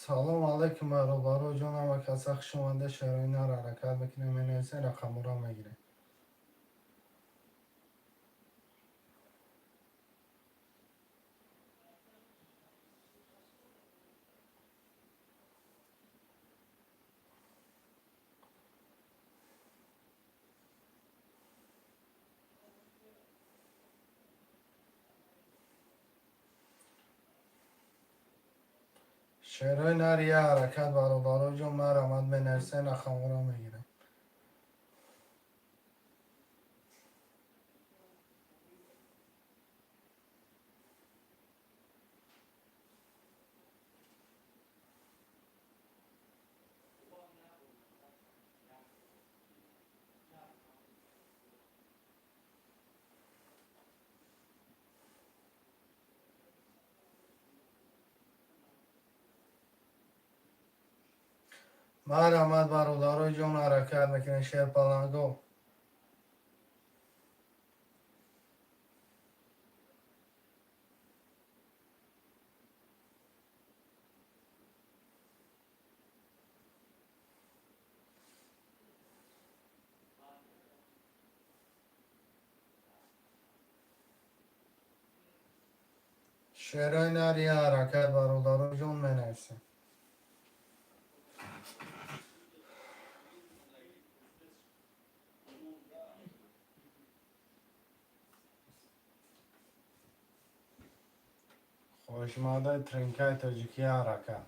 Салом алейкум, бародаро ҷон, ҳама каса хуш омада. Шерои нар ҳаракат мекунем, менависем, рақамҳоро мегирем. Шерои нар я ҳаракат, бародаро ҷон, марҳамат, менависем, рақамҳоро мегирем. Марҳамат, бародаро ҷон, ҳаракат мекунем, шерпаланго. Шерои нар я ҳаракат, бародаро ҷон, менависем. Хоҳишмандаи тринкаи тоҷикӣ ҳаракат.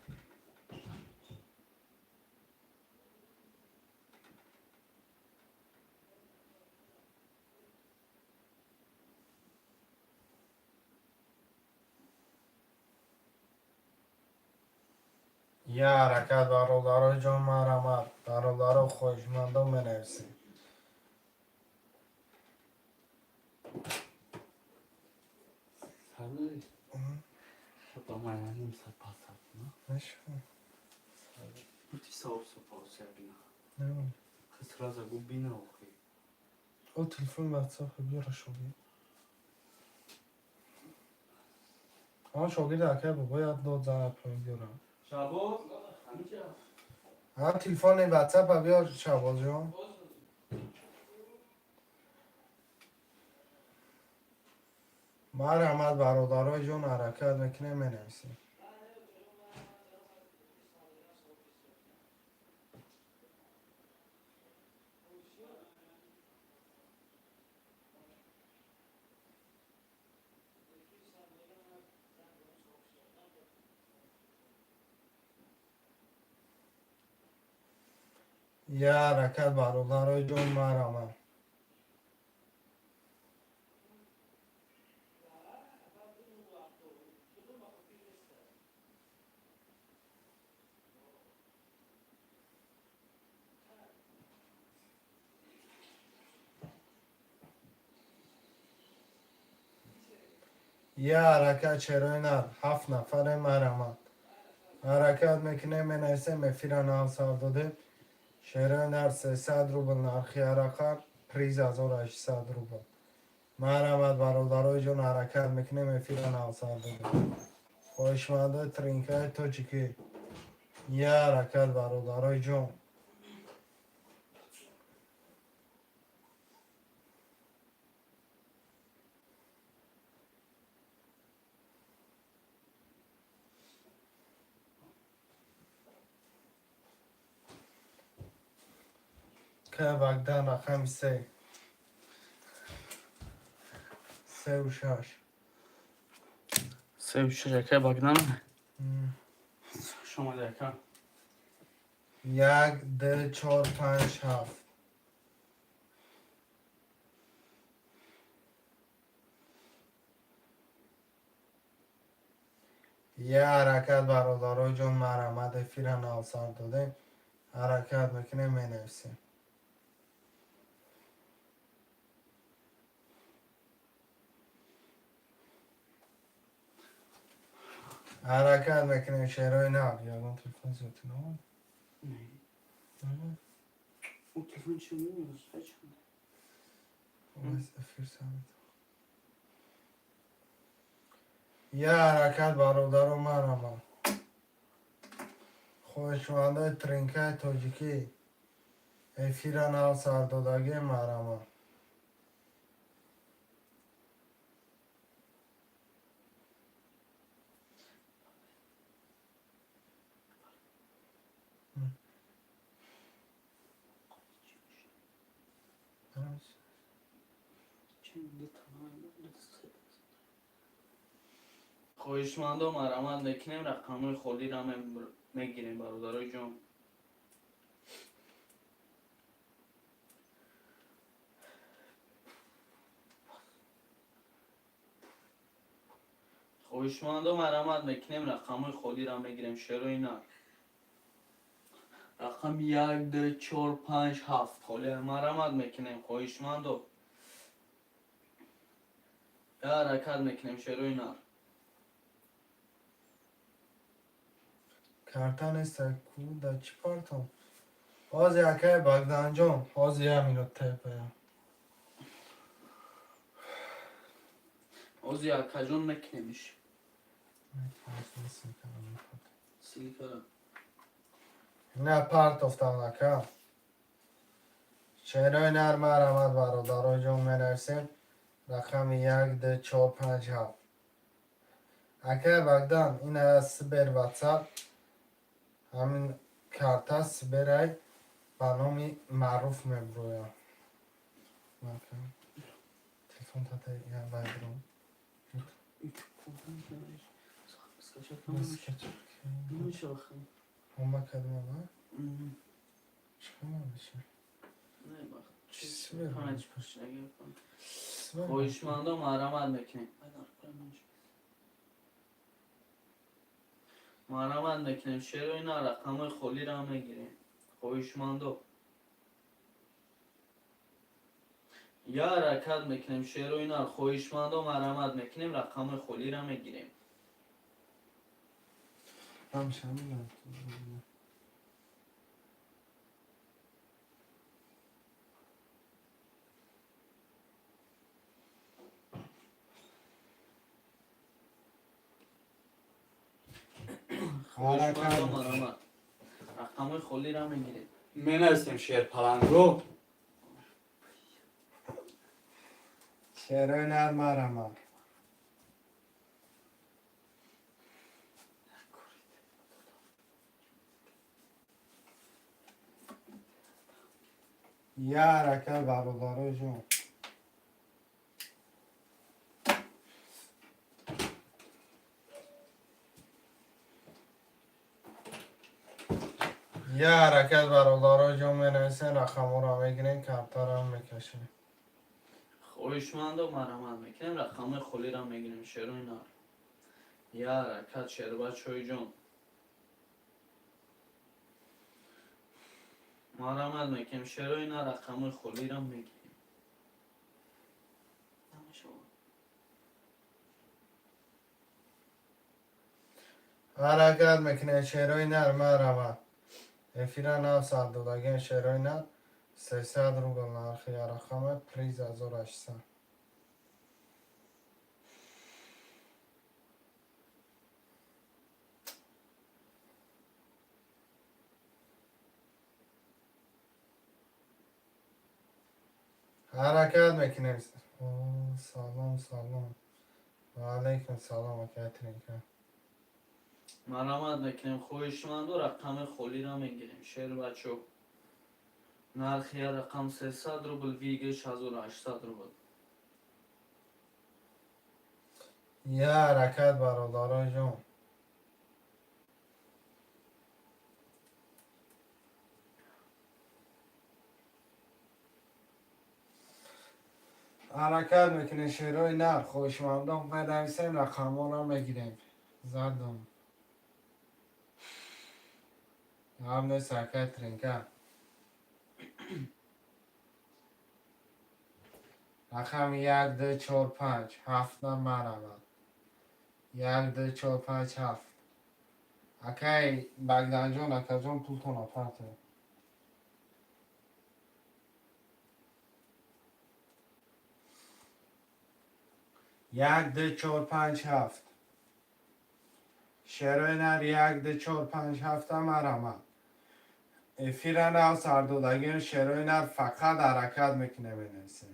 Я ҳаракат, бародаро ҷон, марҳамат, бародаро хоҳишмандо, менависем. Сардори. Ба ман ним саат пас сад, на? Нашо. Бути савоб сопа бина. Не. Сразу гу бина охи. О, телефон ватсап биёра, шогирд. Ҳа, шогирд акай бояд дод зана поин биёрам. Шабоз, ҳамиҷа. Ҳа, телефони ватсапа биёр, Шабозҷон. Марҳамат, бародарои ҷон, ҳаракат мекунем, менависем. Я ҳаракат, бародарои ҷон, марҳамат. Я ҳаракат, шерои нар, ҳафт нафаре, марҳамат. Ҳаракат мекунем, менависем, эфира нав сар додем. Шерои нар 300 рубл нархи ҳаракат, приз 1800 рубл. Марҳамат, бародарои ҷон, ҳаракат мекунем, эфира нав сар додем. Хоҳишмандои тринкаи тоҷикӣ. Я ҳаракат, бародарои ҷон. Ка Богдан рақами се. Сеу шаш. Сеу шаш ака Богдан. Шумо ака. Як, ду, чор, панҷ, ҳафт. Я ҳаракат, бародарои ҷон, марҳамат, эфира нав сар додем. Ҳаракат мекунем, менависем. Ҳаракат мекунем, шерои нар. Ягон телефон зиёдтӣ наомад? Не. О, телефон чи меояд? Чанд? Эфир сар. Я ҳаракат, бародаро, марҳамат. Хоҳишмандои тринкаи тоҷикӣ, эфира нав сардодагӣ, марама. Хоҳишмандо, марҳамат мекунем, рақамҳои холиро мегирем, бародарои ҷон. Хоҳишмандо, марҳамат мекунем, рақамҳои холиро мегирем. Шерои нар, рақами як, ду, чор, панҷ, ҳафт холи, марҳамат мекунем. Хоҳишмандо, я ҳаракат мекунем, шерои нар. Карта неста ку, да чӣ партом? Ҳозир, акай Багданҷон, ҳозир, як минут тепая. Ҳозир, акаҷон, мекунемиш ссылка ра. На партофтам, ака. Шерои нар, марҳамат, бародарои ҷон, менависем рақами як, ду, чор, панҷ, ҳафт. Акай Багдан, ина Сбер, Ватсап, ҳамин карта Сберай, ба номи Маъруф мебурояд. Телефон тата вайбром. Скачать намеша. Ҳама кадмама чикор меша? Хоҳишмандо, марҳамат мекунем, марҳамат мекунем, шерои на, рақамҳои холиро мегирем. Хоҳишмандо, я ҳаракат мекунем, шерои нар. Хоҳишмандо, марҳамат мекунем, рақамҳои холиро мегирем. Ҳамша. Хоҳишмандо, марҳамат, рақамҳои холиро мегирем. Менависем шер палангро. Шерои нар, марҳамат. Я ҳаракат, бародарои ҷон. Я ҳаракат, бародарои ҷон, менависем, рақамҳоро мегирем, картаро мекашем. Хоҳишмандо, марҳамат мекунем, рақамҳои холиро мегирем, шерои нар. Я ҳаракат, шербачои ҷон, марҳамат мекунем, шерои нар, рақамҳои холиро мегирем. Намешавад. Ҳаракат мекунем, шерои нар, марҳамат. Эфира нав сар додагем, шерои нар, 300 рубл нархи рақаме, приз 1800. Ҳаракат мекунем. Салом, салом, ваалайкум салом, акай Тринка. Марҳамат мекунем, хоҳишманду, рақами холиро мегирем, шербачо. Нархи я рақам 300 рубл, выигрыш 1800 рубл. Я ҳаракат, бародарои ҷон. Ҳаракат мекунем, шерои нар, хоҳишмандон, менависем, рақамҳоро мегирем. Задум ҳам нест, акай Тринка. Рақами як, ду, чор, панҷ, ҳафт намаравад. Як, ду, чор, панҷ, ҳафт. Акай Багданҷон, акаҷон, пултона парте. Як, ду, чор, панҷ, ҳафт. Шерои нар, як, ду, чор, панҷ, ҳафта, марҳамат. Эфира нав сардодагим, шерои нар, фақат ҳаракат мекунем, менависем.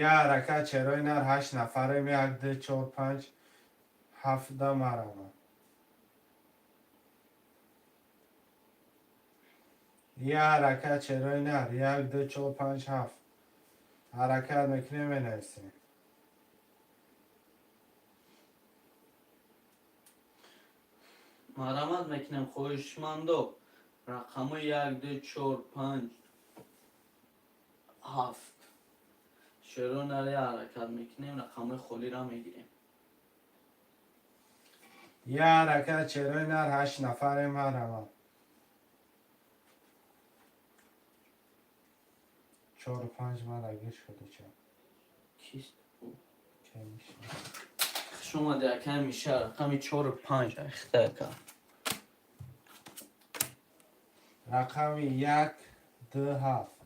Я ҳаракат, шерои нар, ҳашт нафарем, як, ду, чор, панҷ, ҳафта, марҳамат. Я ҳаракат, шерои нар, як, ду, чор, панҷ, ҳафт, ҳаракат мекунем, менависем. Марҳамат мекунем, хоҳишмандо, рақамҳои як, ду, чор, панҷ, ҳафт, шерои нар, ҳаракат мекунем, рақамҳои холиро мегирем. Я ҳаракат, шерои нар, ҳашт нафарем, марҳамат. Чору панҷ мара гир шуду ча. Кист? Ке миша. Хуш омади, акай Миша, рақами чору панҷ, ахта, ака. Рақами як, ду, ҳафт.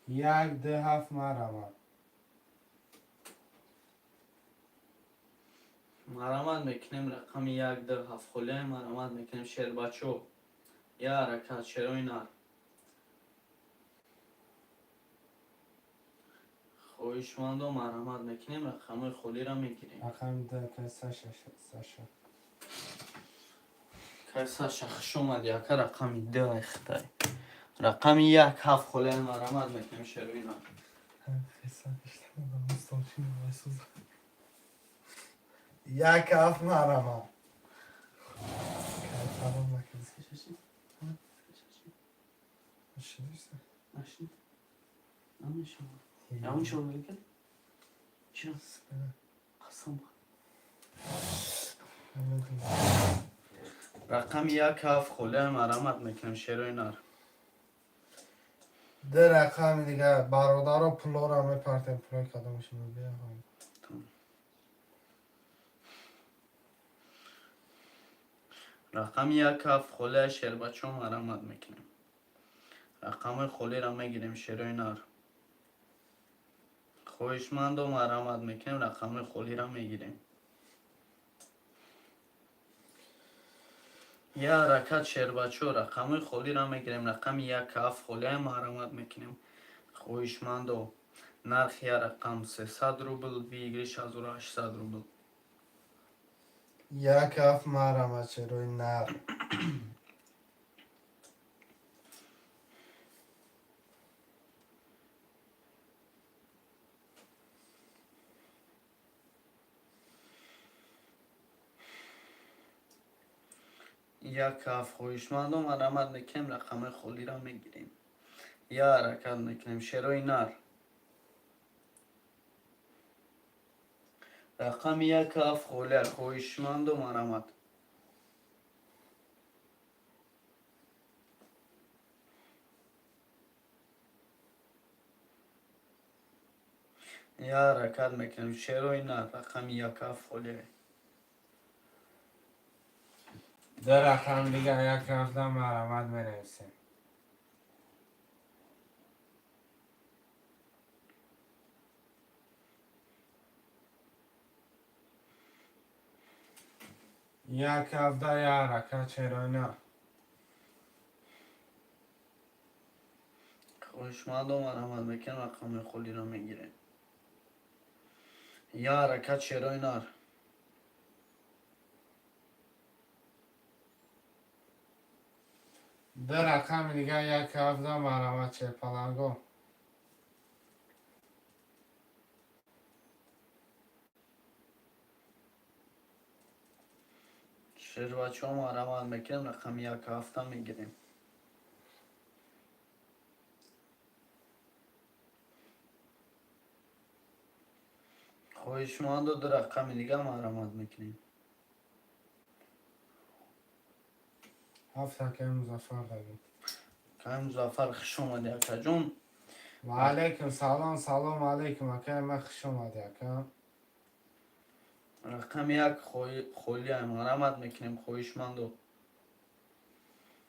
Як, ду, ҳафт, марҳамат. Марҳамат мекунем, рақами як, ду, ҳафт, холияи, марҳамат мекунем, шербачо, я ҳаракат, шерои нар. Хоҳишмандо, марҳамат мекунем, рақамҳои холиро мегирем. Рақами ду, акай Саша, Саша. Кай Саша, хуш омади, ака, рақами ду, ахтай. Рақами як, ҳафт, холияи, марҳамат мекунем, шерои нар. Як, ҳафт, марҳамат. Кай фаром накард. Шидиста? Нашид? Намешавад. Ягон чиро мекард? Чиро? Қасам. Рақами як, ҳафт, холияи, марҳамат мекунем, шерои нар. Ду рақами дига, бародаро, пулоро мепартем, пулои кадомашон биёҳам. Рақами як, ҳафт, холияи, шербачо, марҳамат мекунем, рақамҳои холиро мегирем, шерои нар. Хоҳишмандо, марҳамат мекунем, рақамҳои холиро мегирем. Я ҳаракат, шербачо, рақамҳои холиро мегирем, рақами як, ҳафт, холияи, марҳамат мекунем, хоҳишмандо. Нархи я рақам 300 рубл, выигрыш 1800 рубл. Як, ҳафт, марҳамат, шерои нар. Як, ҳафт, хоҳишмандо, марҳамат мекунем, рақамҳои холиро мегирем. Я ҳаракат мекунем, шерои нар, рақами як, ҳафт, холия, хоҳишмандо, марҳамат. Я ҳаракат мекунем, шерои нар, рақами як, ҳафт, холия. Ду рақам дига, як, ҳафта, марҳамат, менависем. Як, ҳафта, я ҳаракат, шерои нар. Хоҳишмандо, марҳамат мекунем, рақамҳои холиро мегирем. Я ҳаракат, шерои нар. Ду рақами дига, як, ҳафта, марҳамат, шерпаланго. Шербачаҳо, марҳамат мекунем, рақами як, ҳафта мегирем. Хоҳишмандо, ду рақами дига марҳамат мекунем. Ҳафт, акай Музаффар дагӣ. Акай Музаффар, хуш омадӣ, акаҷон. Ва алайкум салом, салом алайкум, акай ман, хуш омадӣ, ака. Рақами як, холия, марҳамат мекунем, хоҳишмандо.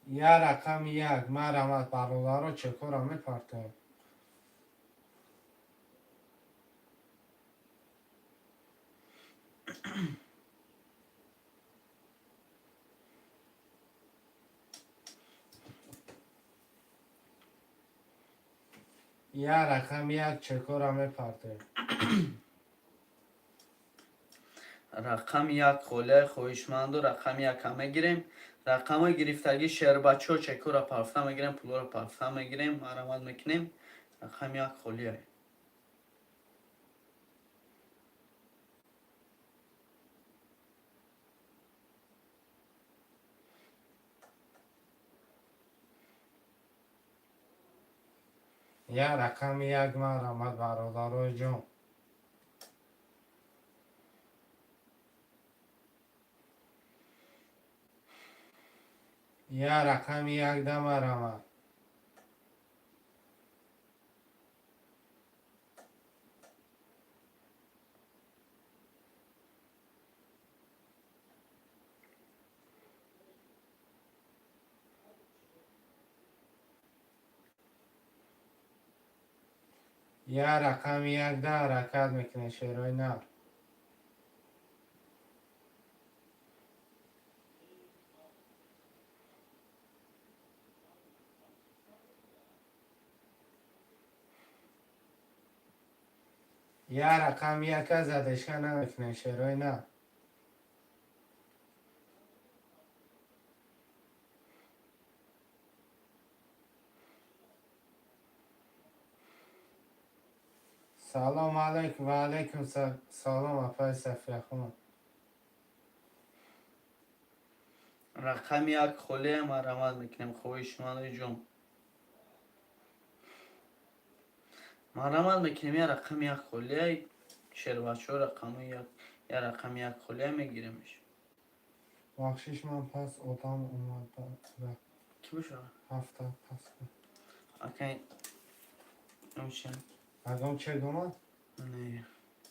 Я рақами як, марҳамат, бародаро, чекора мепартоем. Я рақами як, чекора мепартоем. Рақами як холияи, хоҳишманду, рақами яка мегирем. Рақамҳои гирифтагӣ, шербачо, чекора парфта мегирем, пулоро парфта мегирем, марҳамат мекунем. Рақами як холияй. Я рақами як, марҳамат, бародарои ҷон. Я рақами як да, марҳамат. Я рақами як да ҳаракат мекунем, шерои нар. Я рақами яка задешка намекунем, шерои нар. Салом алейкум, ва алейкум салом, апаи Сафияхонум. Рақами як холия, марҳамат мекунем, хоҳишманди ҷон, марҳамат мекунем. Я рақами як холия, шербачо, рақами як, я рақами як холия мегиремш. Бахшиш, ман пас одам омада. Ки боша? Ҳафта пас. Акай омша. Ягон чек омад? Не.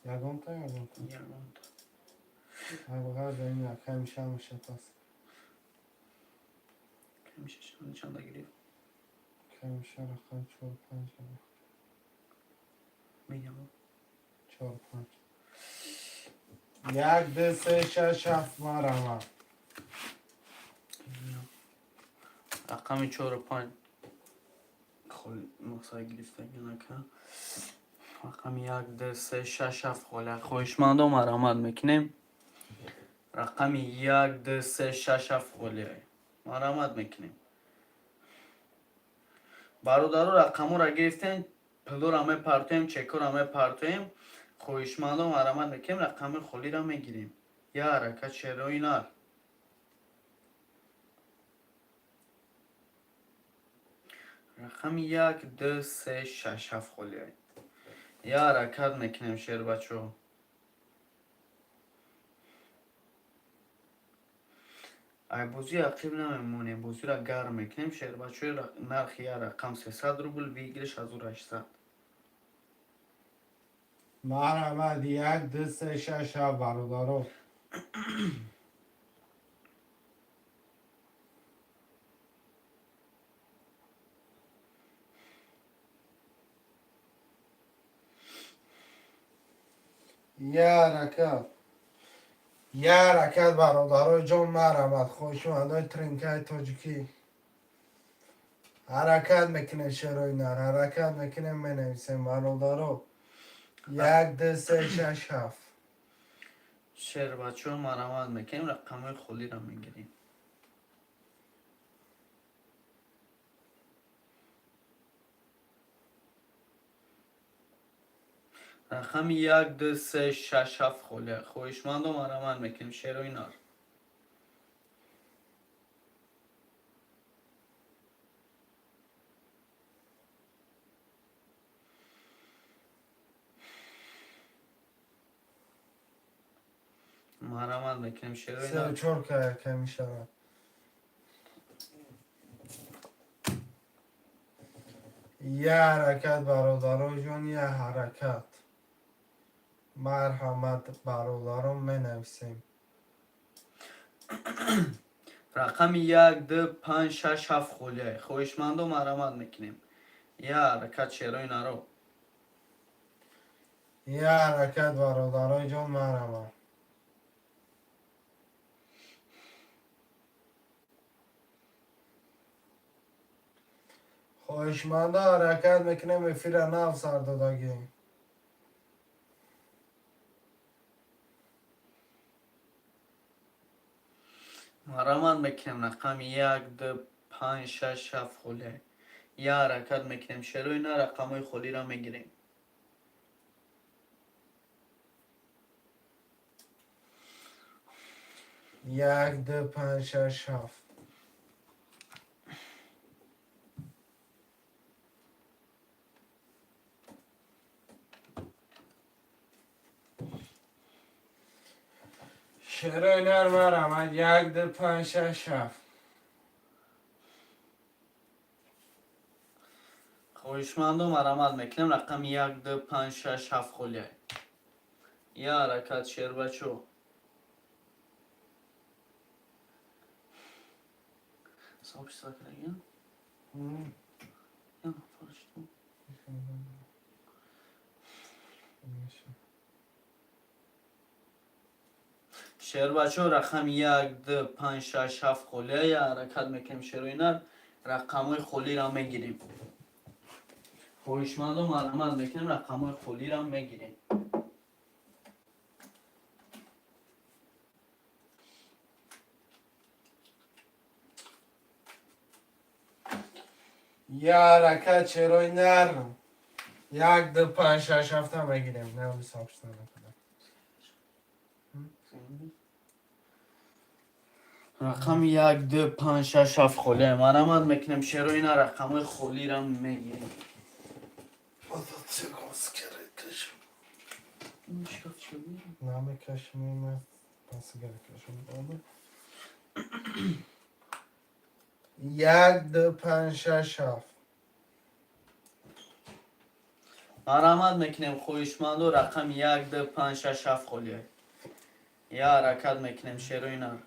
Ягонта, ягонта? Ягонта. Абғаза ин акай миша пас. Камиша чанда гирифт? Камиша рақам чор панҷ. Мегам. Чор панҷ. Як, ду, се, шаш, ҳафт, марҳамат. Рақами чору панҷ мақсад гирифтагинака. Рақами як, ду, се, шаш, ҳафт холия, хоҳишмандо, марҳамат мекунем. Рақами як, ду, се, шаш, ҳафт холия, марҳамат мекунем, бародаро. Рақамҳоро гирифтем, пулоро мепартоем, чекоро мепартоем. Хоҳишмандо, марҳамат мекунем, рақами холиро мегирем. Я ҳаракат, шерои нар. Рақами як, ду, се, шаш, ҳафт холия. Я ҳаракат мекунем, шербачо. Ай бозӣ ақиб намемонем, бозиро гарм мекунем, шербачои. Нархи я рақам 300 рубл, выигрыш 1800. Марҳамат, як, ду, се, шаш, ҳафт, бародаро. Я ҳаракат, я ҳаракат, бародарои ҷон, марҳамат, хоҳишмандои тринкаи тоҷикӣ. Ҳаракат мекунем, шерои нар, ҳаракат мекунем, менависем, бародаро. Як, ду, се, шаш, ҳафт. Шербачо, марҳамат мекунем, рақамҳои холиро мегирем. Рақами як, ду, се, шаш, ҳафт холия, хоҳишмандо, марҳамат мекунем, шерои нар. Марҳамат мекунем, шерои Сеу нар. Чор каяка мешавад. Я ҳаракат, бародароҷон, я ҳаракат, марҳамат, бародарон, менависем. Рақами як, ду, панҷ, шаш, ҳафт холиай. Хоҳишмандо, марҳамат мекунем. Я ҳаракат, шерои наро. Я ҳаракат, бародарои ҷон, марҳамат. Хоҳишмандо, ҳаракат мекунем, эфира нав сар додагӣ. Марҳамат мекунем, рақами як, ду, панҷ, шаш, ҳафт холиай. Я ҳаракат мекунем, шерои на, рақамҳои холиро мегирем. Як, ду, панҷ, шаш, ҳафт. Шерои нар, марҳамат, як, ду, панҷ, шаш, ҳафт. Хоҳишмандо, марҳамат мекунем, рақами як, ду, панҷ, шаш, ҳафт холиай. Я ҳаракат, шербачо. Сообщество кардагиям? Я нафар что? Шербачо, рақами як, ду, панҷ, шаш, ҳафт холия. Я ҳаракат мекунем, шерои нар, рақамҳои холиро мегирем. Хоҳишмандо, марҳамат мекунем, рақамҳои холиро мегирем. Я ҳаракат, шерои нар, як, ду, панҷ, шаш, ҳафта мегирем. Не, сообщество накунам. Рақами як, ду, панҷ, шаш, ҳафт холия. Марҳамат мекунем, шерои нар, рақамҳои холиро мегирем. Намекашем, сигаркашам. Як, ду, панҷ, шаш, ҳафт. Марҳамат мекунем, хоҳишмандо, рақами як, ду, панҷ, шаш, ҳафт холия. Я ҳаракат мекунем, шерои нар.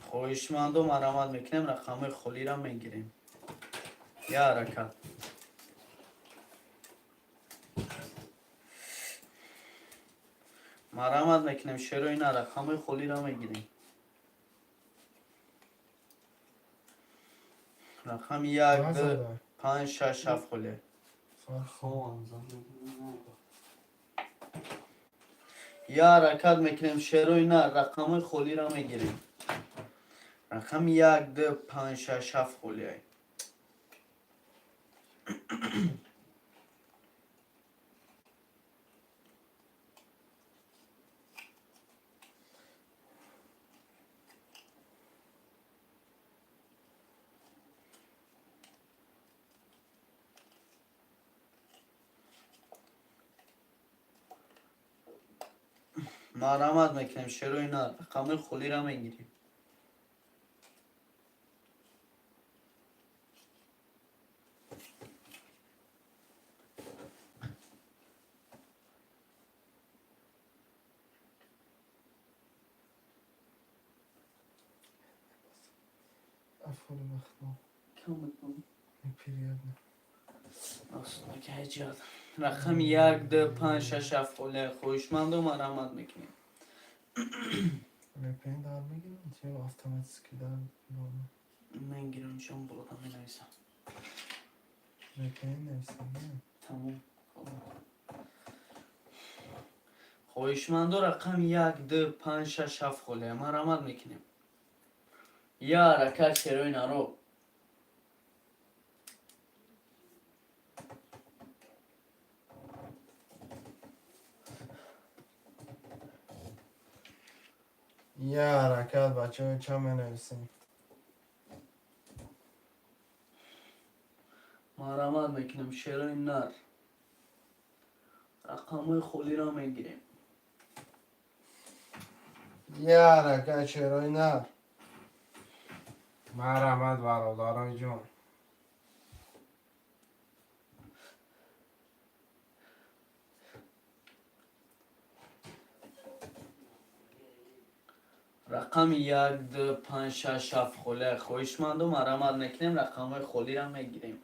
Хоҳишмандо, марҳамат мекунем, рақамҳои холиро мегирем. Я ҳаракат. Марҳамат мекунем, шерои нар, рақамҳои холиро мегирем. Рақами як, ду, панҷ, шаш, ҳафт холия. Я ҳаракат мекунем, шерои нар, рақамҳои холиро мегирем. Рақами як, ду, панҷ, шаш, ҳафт холия. Марҳамат мекунем, шерои нар, рақамҳои холиро мегирем. Афоли вақтно. Неприятно. Рақами як, ду, панҷ, шаш, ҳафт холия. Хоҳишмандо, марҳамат мекунем. VPN дар мегирам ё автоматически дар Мегирам, чон болода менависам. VPN нависам. Тамом. Хоҳишмандо, рақами як, ду, панҷ, шаш, ҳафт холия. Марҳамат мекунем. Я ҳаракат, шерои наро. Я ҳаракат, бачаҳо, ча менависем? Марҳамат мекунем, шерои нар, рақамҳои холиро мегирем. Я ҳаракат, шерои нар, марҳамат, бародарои ҷон. Рақами як, ду, панҷ, шаш, ҳафт холия. Хоҳишманду, марамат мекунем, рақамҳои холиро мегирем.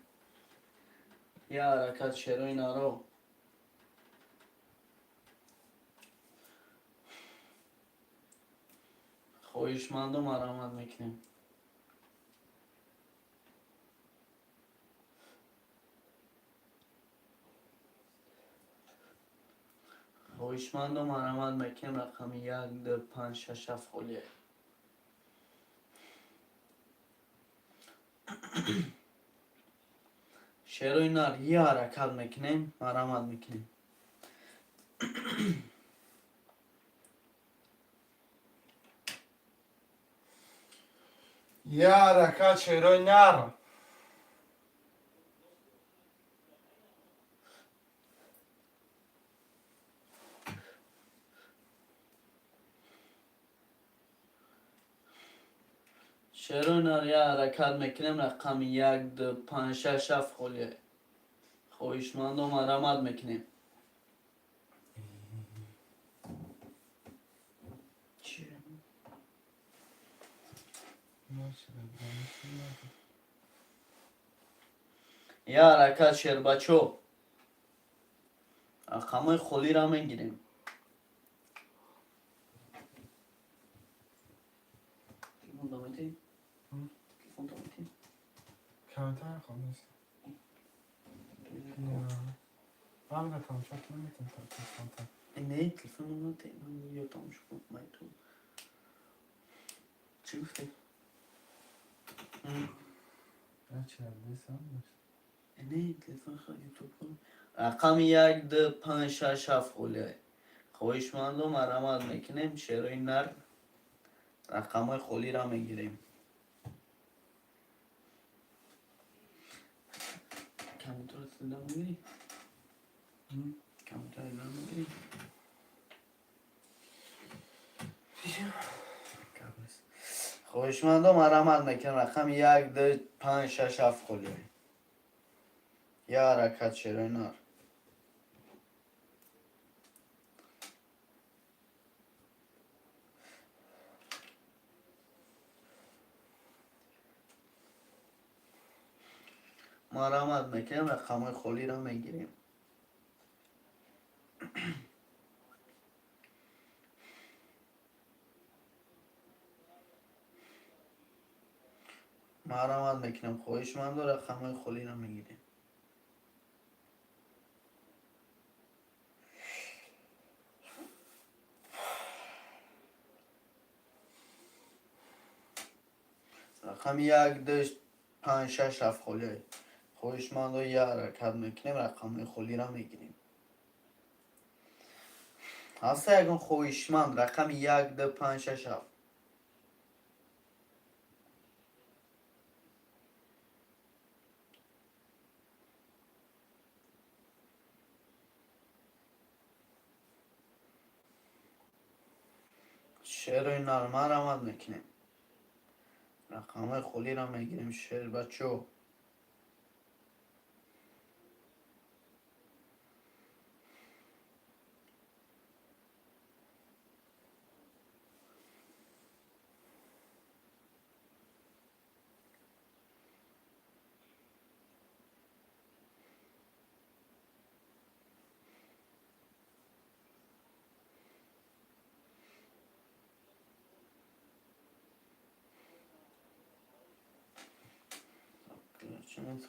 Я ҳаракат, шерои наро. Хоҳишманду, марамат мекунем. Хоҳишманду, марамат мекунем, рақами як, ду, панҷ, шаш, ҳафт холия. Шерои нар, я ҳаракат мекунем, марамат мекунем. Я ҳаракат, шерои нар. Шерои нар, я ҳаракат мекунем, рақами як, ду, панҷ, шаш, ҳафт холия. Хоҳишманду, марамат мекунем. Чи? Я ҳаракат, шербачо, рақамҳои холиро мегирем. Телефон даметӣ? Телефон даметӣ? Камтар хондаст. Ҳамга тамошо наметавонам телефонта. Не, телефон намете, ман ё тамошо кунам майту. Чӣ гуфтӣ? Не, телефон ютуб кунам. Рақами як, ду, панҷ, шаш, ҳафт холия. Хоҳишманду, марамат мекунем, шерои нар, рақамҳои холиро мегирем. Компютер сида мегирӣ? Компютер сида мегирӣ? Хоҳишмандо, марамат мекунем, рақами як, ду, панҷ, шаш, ҳафт холия. Я ҳаракат, шерои нар. Марамат мекунем, рақамҳои холиро мегирем. Марамат мекунем, хоҳишмандо, рақамҳои холиро мегирем. Рақами як, ду, панҷ, шаш, ҳафт холия. Хоҳишмандо, я ҳаракат мекунем, рақамҳои холиро мегирем. Ҳаста ягон хоҳишманд, рақами як, ду, панҷ, шаш, ҳафт? Шерои нар, марамат мекунем, рақамҳои холиро мегирем, шербачо.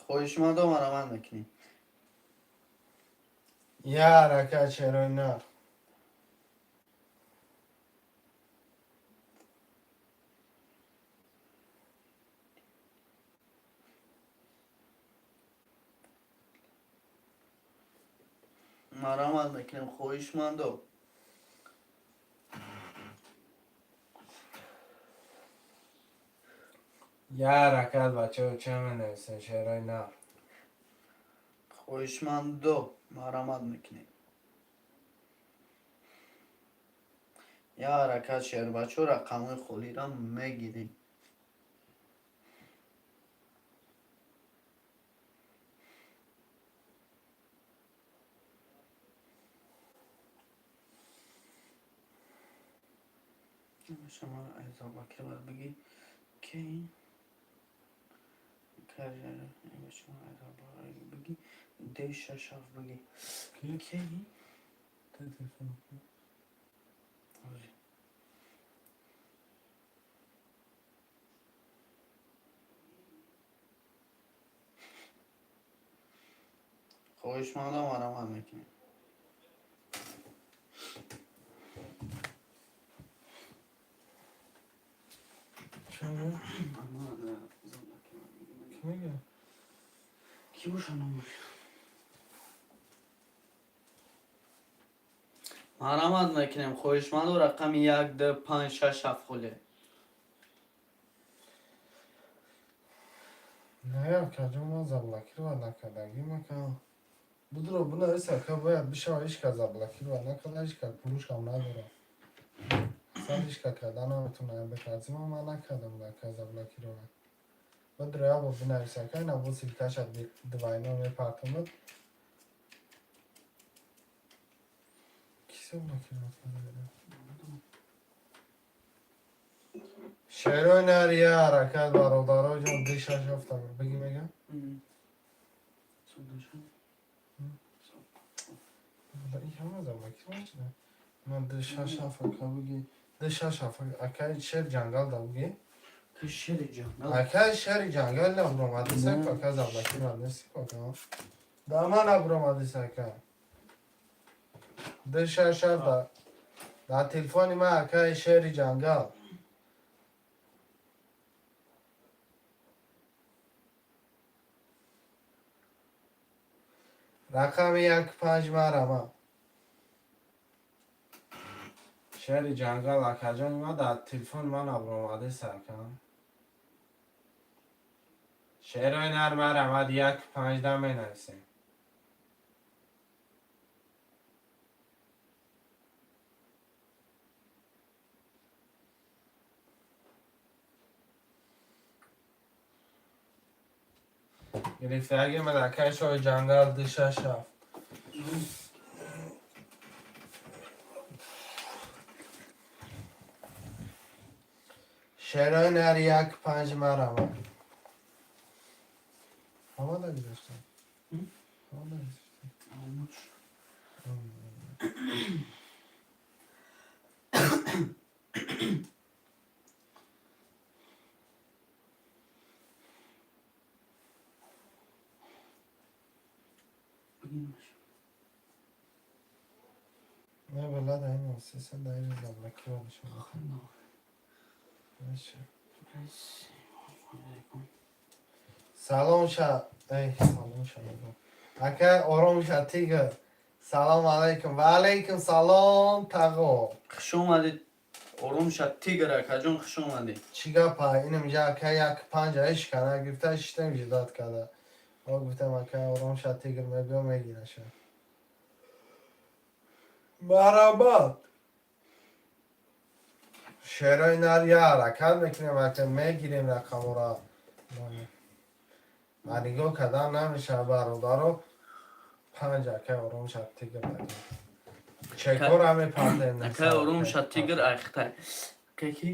Хоҳишмандо, марамат мекунем. Я ҳаракат, шерои нар. Марамат мекунем, хоҳишмандо. Я ҳаракат, бачаҳо, ча менависен, шерои нар? Хоҳишмандо, марамат мекунем. Я ҳаракат, шербачо, рақамҳои холиро мегирем. Шумо заблокировать бигӣ. Ки? Шумо бигӣ. Д шаш ҳафт бигӣ. Ки? Ки? Телефон. Ози. Хоҳишмандам, марамат мекунем. Чӣ мегӯ? Кӣ мега? Ки боша номаш? Марамат мекунем, хоҳишманду, рақами як, д, панҷ, шаш, ҳафт холе. Не, акаҷон, ман заблокировать накардагим, ака. Будро, бинавис, ака, бояд бишава. Ҳеч кас заблокировать накарда, ҳеч кас пулушам надорам. Сад ҳеч кас карда наметавонад. Бетарзима ман накардам, ака, заблокировать. Будро, як бор бинавис, ака, ина бо ссылкаша двойной мепартомад. Ки заблокировать карда? Шерои нария ҳаракат, бародаро ҷон, ди шаш ҳафта бигӣ мегам. Ин ҳама заблокировать шуда. Ман ди шаш ҳафт, ака, бигӣ. Ди шаш ҳафт, акаи шер ҷангал да бигӣ. Шери ҷангал. Акаи шери ҷангал набуромадиса, ака, заблокировать нести, ака. Да ман набуромадиса, ака. Ди шаш ҳафт да телефони ман, акаи шери ҷангал. Рақами як панҷ марама. Шери ҷангал, акаҷони ма, дар телефони ман набуромадиса, ака. Шерои нар марамад, як панҷда менависем. Гирифтаги ман, акаи шоҳи ҷангал, ду шаш ҳафт. Шерои нар як панҷ марама. Ҳама да гузаштам. Ҳама да гузаштам. Не, балада ин сеса да ин заблокировать шуда. Меша. Салом ша, эй, салом ша. Ака ором ша тигр. Салом алейкум. Ва алейкум салом, тағо. Хуш омадед, ором ша тигр, акаҷон, хуш омадед. Чӣ гапа? Инам ҷа ака як панҷа иш кара гирифта шиштем, ждать када. Мо гуфтам, ака ором ша тигр мебиё мегираша. Марабат. Шерои нар я ҳаракат мекунем, ака, мегирем рақамора. Ма нигоҳ кардан намешава, бародаро. Панҷ, ака ором ша тигр. Чекора мепартем. Акай ором ша тигр айхтай. Акай ки?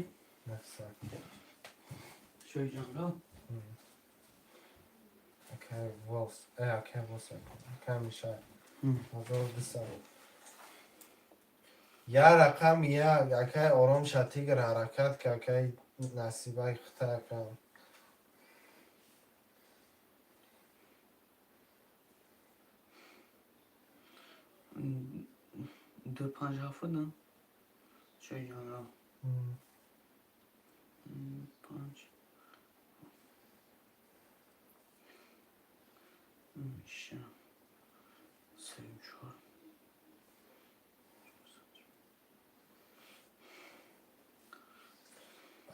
Шоҳи ҷангал. Акай волс, акай волс, акай миша. 1200. Я рақам як, акай ором ша тигр ҳаракат ка, акай насибаи хута, ака. Ду панҷ ҳафт буд, на? Шоҳи ҷангал. Панҷ. Миша. Се чор.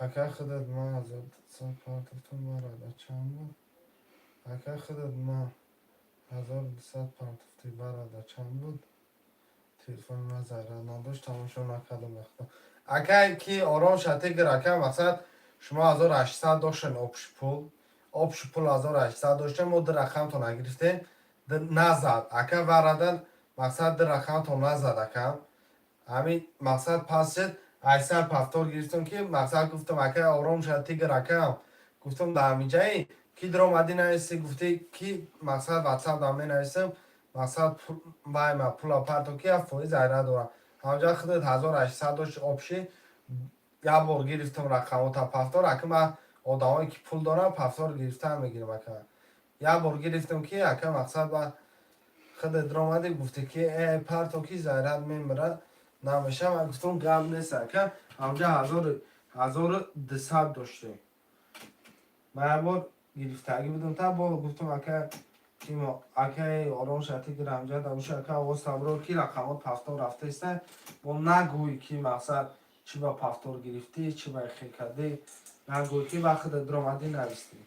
Ака худат ма 1200 партофтум, барада чанд буд? Ака худат ма 1200 партофтӣ, барада чанд буд? Телефони ма зарар надошт, тамошо накардам бахто. Акай ки ором ша тигр, ака, мақсад шумо 1800 доштен общий пул. Общий пул 1800 доштем, мо ду рақамтон нагирифтем, назад. Ака варадан мақсад ду рақамтон назад, ака. Ҳамин мақсад пас шуд. Айсар повтор гирифтам, ки мақсад гуфтам, ака, ором шад, тигр акам. Гуфтам, дар ҳамиҷаи ки даромадӣ, нависи, гуфтӣ, ки мақсад ватсап дар менависам, мақсад вайма пула парто, ки 7% зарра дорам. Ҳамҷа худат 1800 дошт общий. Як бор гирифтам рақамота повтор. Ака, ман одамое ки пул дорам, повтор гирифтан мегирам, ака. Як бор гирифтам, ки ака, мақсад ба худат даромадӣ, гуфтӣ, ки э парто, ки заррат мемира, намеша. Ман гуфтам, гап нест, ака. Ҳамҷа 1200 доштем. Ман як бор гирифтагӣ будам, та бо гуфтам, ака, акаи ором шати гирамҷа дабуша, ака, овоз сабро, ки рақамот повтор рафтаиста. Бо нагӯй, ки мақсад чӣ ба повтор гирифтӣ, чӣ ба хел кардӣ, нагӯй, ки вақте даромадӣ, навистӣ.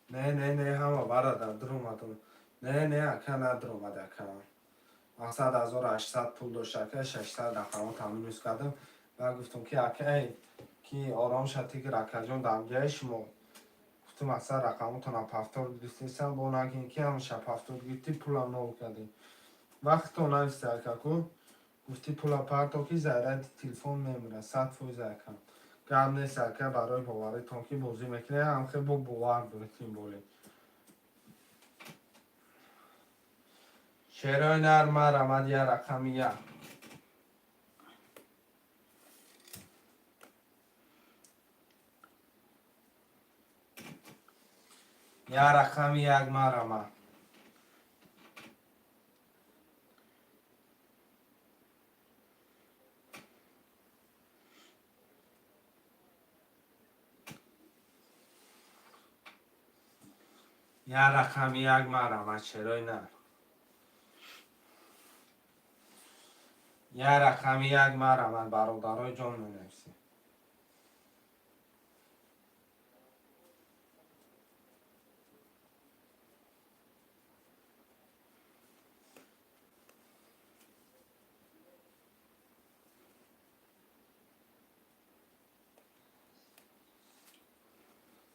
Не, не, не, ҳама барадар дуромадум. Не, не, ака, надуромад, ака. Мақсад 1800 пул дошт, ака, 600 рақамота минус кардам. Баъд гуфтам, ки ака, ки ором шати, ки ракаҷон дамҷаи шумо. Гуфтам, мақсад рақамотона повтор гирифтесам, бо нагин, ки ҳамаша повтор гирифтӣ, пула нол кардӣ. Вақто нависти, ака, ку гуфтӣ, пула парто, ки заряди телефон мемира, 100%, ака. Гап нест, ака, барои боваритон, ки бозӣ мекунед, ҳам хел бо бовар доред боле. Шерои нар, марамад, я рақами як. Я рақами як, марама. Я рақами як, марама, шерои нар. Я рақами як, марамад, бародарои ҷон, менависем.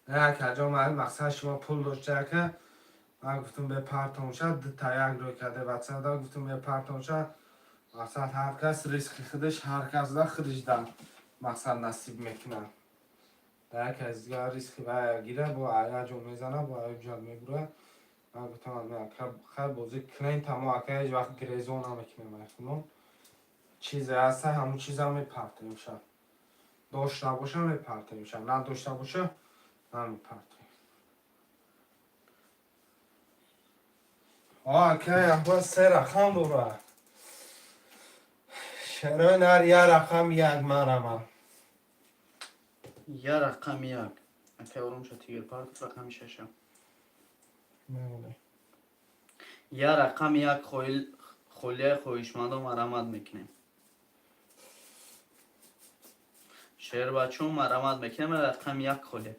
Акаҷон, ман мақсад шумо пул дошта, ака, ман гуфтам, бепартон шад, дута як рӯй карде ватсапда, гуфтам, бепартон шад. Мақсад ҳар кас ризқи худаш, ҳар кас да худаш да мақсад насиб мекунад. Да як кас дигар ризқи вая гира, бо ая ҷо мезана, бо ая ҷо мебура. Ман гуфтам, ака, хай бозӣ кунем, тамо, ака, ҳеҷ вақт грезо намекунем. Айхуно чизе ҳаста, ҳамун чиза мепартем шад. Дошта боша, мепартем шад, надошта боша, намепартем. Ака, якбор се рақам дора. Шерои нар, я рақам як, марама. Я рақами як. Ака, ором шад, тигр партов рақами шаша. Мемонем. Я рақами як холияи, хоҳишмандо, марамат мекунем. Шербачо, марамат мекунем, рақами як холия.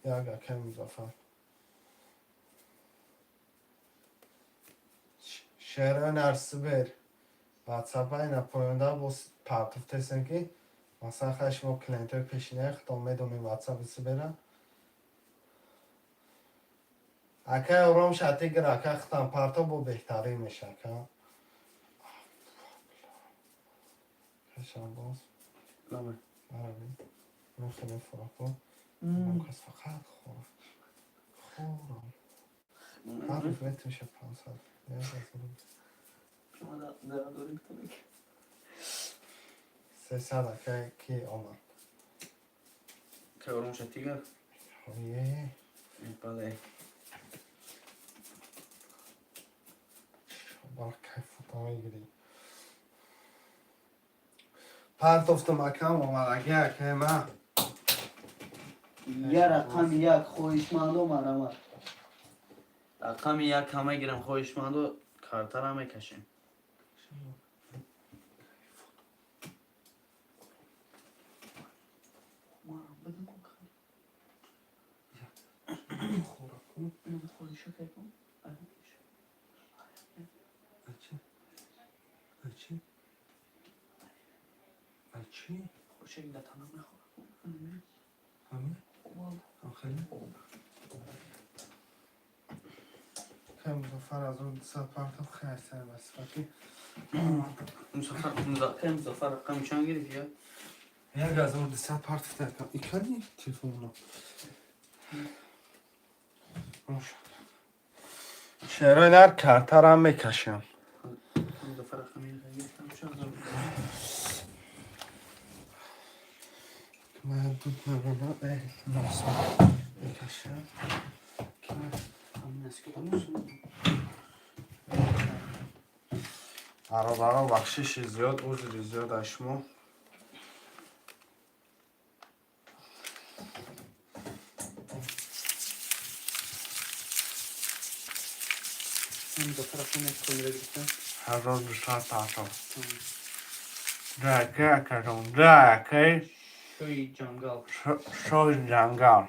Як, акай Музаффар. Шерои нар, субер. Ватсапа ина поёнда боз партофтесем, ки масалан хай шумо клиентҳои пешинаи худтон медонем ватсапи субера. Акай, ором шати гир, ака, худтан парто, бо беҳтарин меша, ака. Кашам боз. Давай. Мараби. Ну хеле фурако. Он кас фақат хӯрам. Хӯрам. Ҳар рӯз меша 500. 300, ака, ки омад. Акай, ором шад, тигр. Е. Бале. Бал кайфута мегирӣ. Партофтум, акам, омадаги, акай ма. Я рақами як, хоҳишмандо, марамат. Рақами як ҳама гирам, хоҳишмандо, картара мекашем. Хӯраку. Ачи. Ачи. Ачи. Ҳамин? Ҳам хеле? Акай Музаффар 1200 партов хайсай васифати. Музаффар, акай Музаффар рақами чанд гирифт я? 1200 партов дака. Икани телефонно. Шерои нар картарам мекашам. Музаффар рақами як гирифтам чанд ҳазор? Ман дуд намона носма мекашам. Бародарон, бахшиши зиёд, узри зиёд аз шумо. Музаффар рақами як холира гирифтам. 1200 партов. Дака акаҷон, дакай. Шои ҷангал. Шои ҷангал.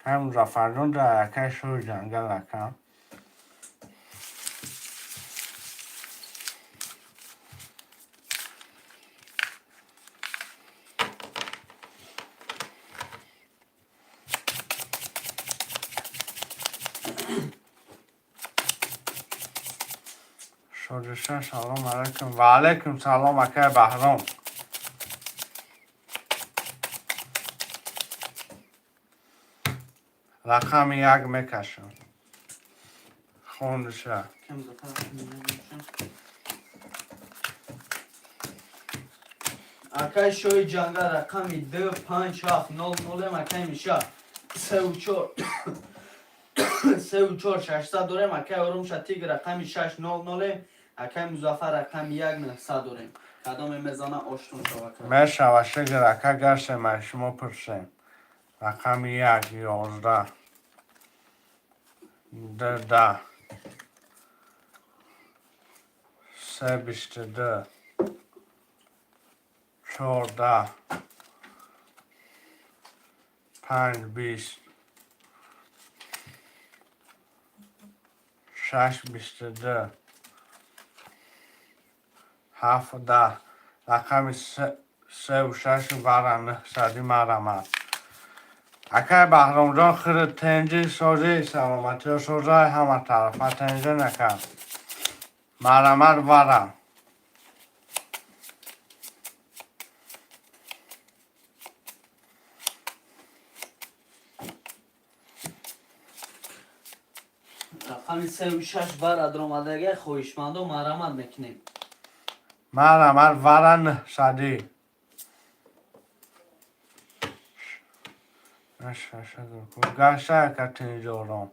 Кай Музаффарҷон, дакай шои ҷангал ака. Шоҷиша, салом алайкум. Ва алайкум салом, акай Баҳром. Рақами як мекашам. Хондиша. Акай Музаффар рақами як мекашам. Акай шои ҷангал рақами ду панҷ ҳафт нол нолем, акай Миша сеу чор 3 4 600 дорем, акай Орумша Тиг рақами шаш нол нолем, акай Музаффар рақами як нӯҳсад дорем. Кадоме мезана, оштон шава, ака. Мешава, шукр, ака, гаштем, аз шумо пурсем. Рақами як, 11, ду, 10, се, 22, 14, панҷ, 20, шаш, 22, ҳафт, 10. Рақами севу шашу вара нӯҳсади марамад. Акай Баҳромҷон, хири тенҷи, созӣ, саломатиё, созай ҳама тарафа тенҷа накард. Марамад вара. Рақами севу шаш вара даромадага, хоҳишмандо, марамат мекунем. Марамад вара нӯҳсадӣ. Гаша ака, тинҷором.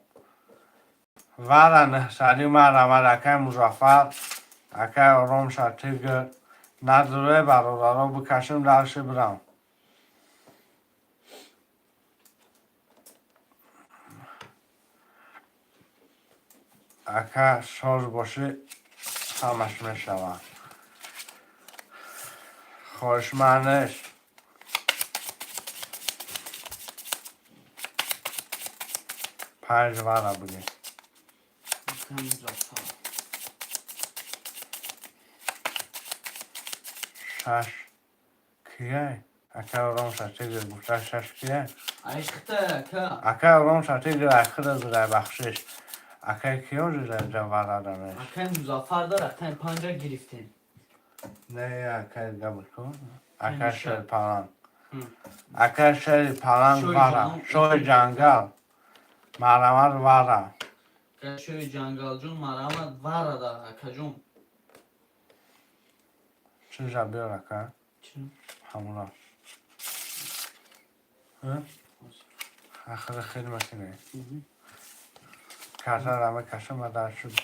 Вара нӯҳсадӣ марамад, акай Музаффар, акай Оромша Тигр. Надуре, бародаро, бикашем, дарши бирам. Ака, соз бошӣ, ҳамаш мешавад. Хоҳишмандеш. Панҷ вара бугӣ. Акай Музаффар. Шаш кияй? Акай Оромша Тигр гуфта, шаш кияй? Айхта, ака. Акай Оромша Тигр айхида зирай, бахшиш. Акай киё зирай варадамеш? Акай Музаффар да рақами панҷа гирифтем. Не, акай габку. Акай Миша. Шери Паланг. Акай Шери Паланг. Шои Вара. Шои ҷангал. Марамад вара. Акай шои ҷангалҷон, марамат вара да, акаҷон. Чиза биёр, ака? Чӣ? Ҳамура. Ахири хел мекунӣ. Картара мекашам ва дар шуд.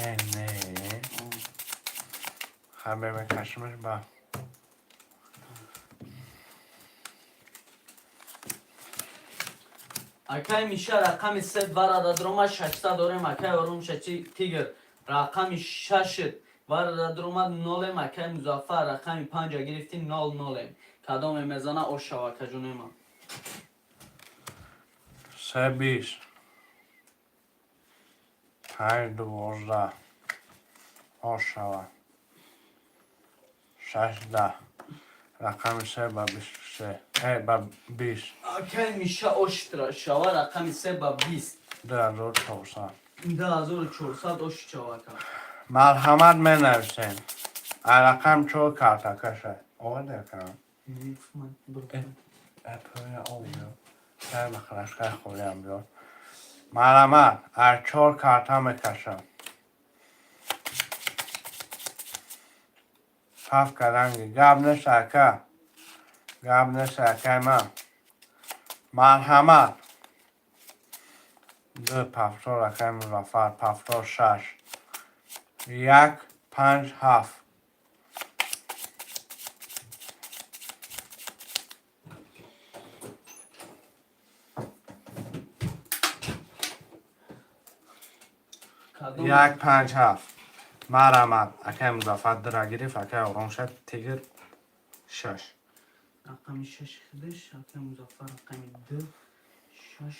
Э, не. Хабе мекашимаш ба. Акай Миша рақами се варада дрома, 600 дорем, акай Орумша Тигр рақами шашит варада дромад, нолем, акай Музаффар рақами панҷа гирифти, нол нолем. Кадоме мезана, ошава, акаҷонема. Се, 20. Панҷ, 12. Ошава. Шаш, 10. Рақами се ба 23, ба 20. Акай Миша ош шава, рақами се ба 20. 2400. 2400 ош шава, ака. Марҳамат, менависем. Рақам чор картакаша оварда кам. Махрашкаи холиам биёр. Марҳамат, аз чор карта мекашам. Ҳафт каранги. Гап нест, ака, гап нест, акай ман. Марҳамат, ду повтор, акай Музаффар, повтор. Шаш, як, панҷ, ҳафт. Як, панҷ, ҳафт. Марҳамат, акай Музаффар дира гирифт, акай Оромша тигр шаш. Рақами шаш худаш, акай Музаффар, рақами ду, шаш.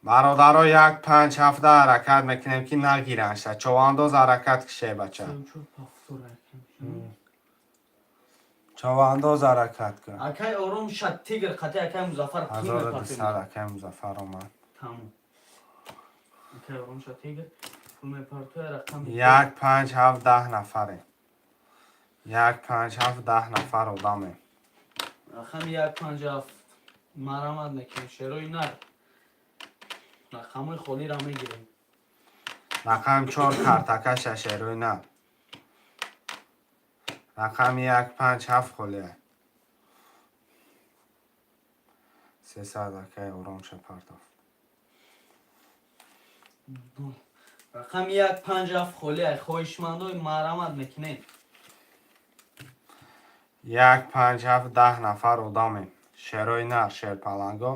Бародаро, як, панҷ, ҳафта ҳаракат мекунем, ки нагиранша. Човандоз, ҳаракат кише, бача. Човандоз, ҳаракат кун. Акай Ором шат тигр қати акай Музаффар. 1200 акай Музаффар омад. Тамом, акай Ором шат тигр пул мепартоя, рақами Як, панҷ, ҳафт, 10 нафаре. Як, панҷ, ҳафт, 10 нафар одаме. Рақами як, панҷ, ҳафт, марамат мекунем. Шерои нар, рақамҳои холиро мегирем. Рақам чор картакаша, шерои нар. Рақами як, панҷ, ҳафт холия. 300 акай Оромша партофт. Рақами як, панҷ, ҳафт холия. Хоҳишмандои, марамат мекунем. Як, панҷ, ҳафт, 10 нафар одамем. Шерои нар, шерпаланго,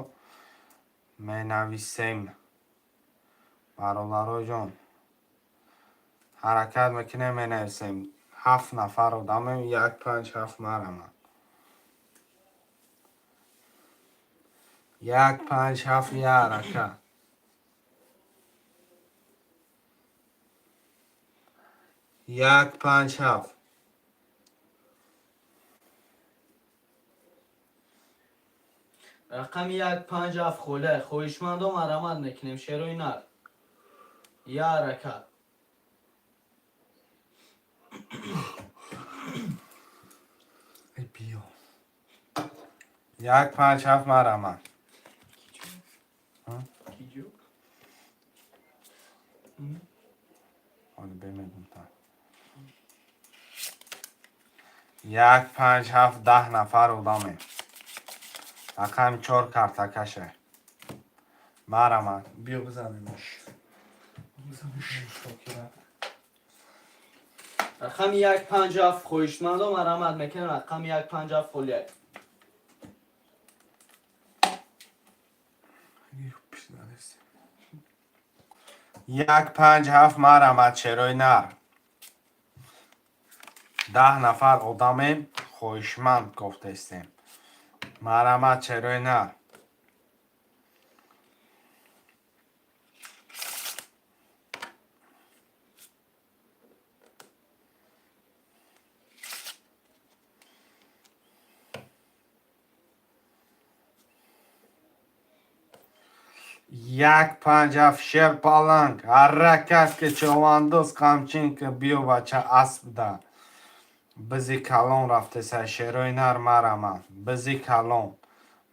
менависем. Бародароҷон, ҳаракат мекунем, менависем. Ҳафт нафар одамем. Як, панҷ, ҳафт, марамад. Як, панҷ, ҳафт, я ҳаракат. Як, панҷ, ҳафт. Рақами як, панҷ, ҳафт холия. Хоҳишмандо, марамат мекунем. Шерои нар, я ҳаракат. Биё. Як, панҷ, ҳафт, марамад. Киҷо? Ҳоли бемегум та. Як, панҷ, ҳафт, 10 нафар одамем. Рақами чор картакаше. Марамад. Биё, бизанемаш. Шокира. Рақами як, панҷ, ҳафт, хоҳишмандо, марамат мекунем. Рақами як, панҷ, ҳафт холия. Як, панҷ, ҳафт, марамад, шерои нар. 10 нафар одамем, хоҳишманд гуфтаистем. Марамад, шерои нар. Як, панҷ, ҳафт, шер паланг, ҳаракат ки, човандоз, қамчин ки. Биё, бача, асп да бизи калон рафтеса. Шерои нар, марамад. Бизи калон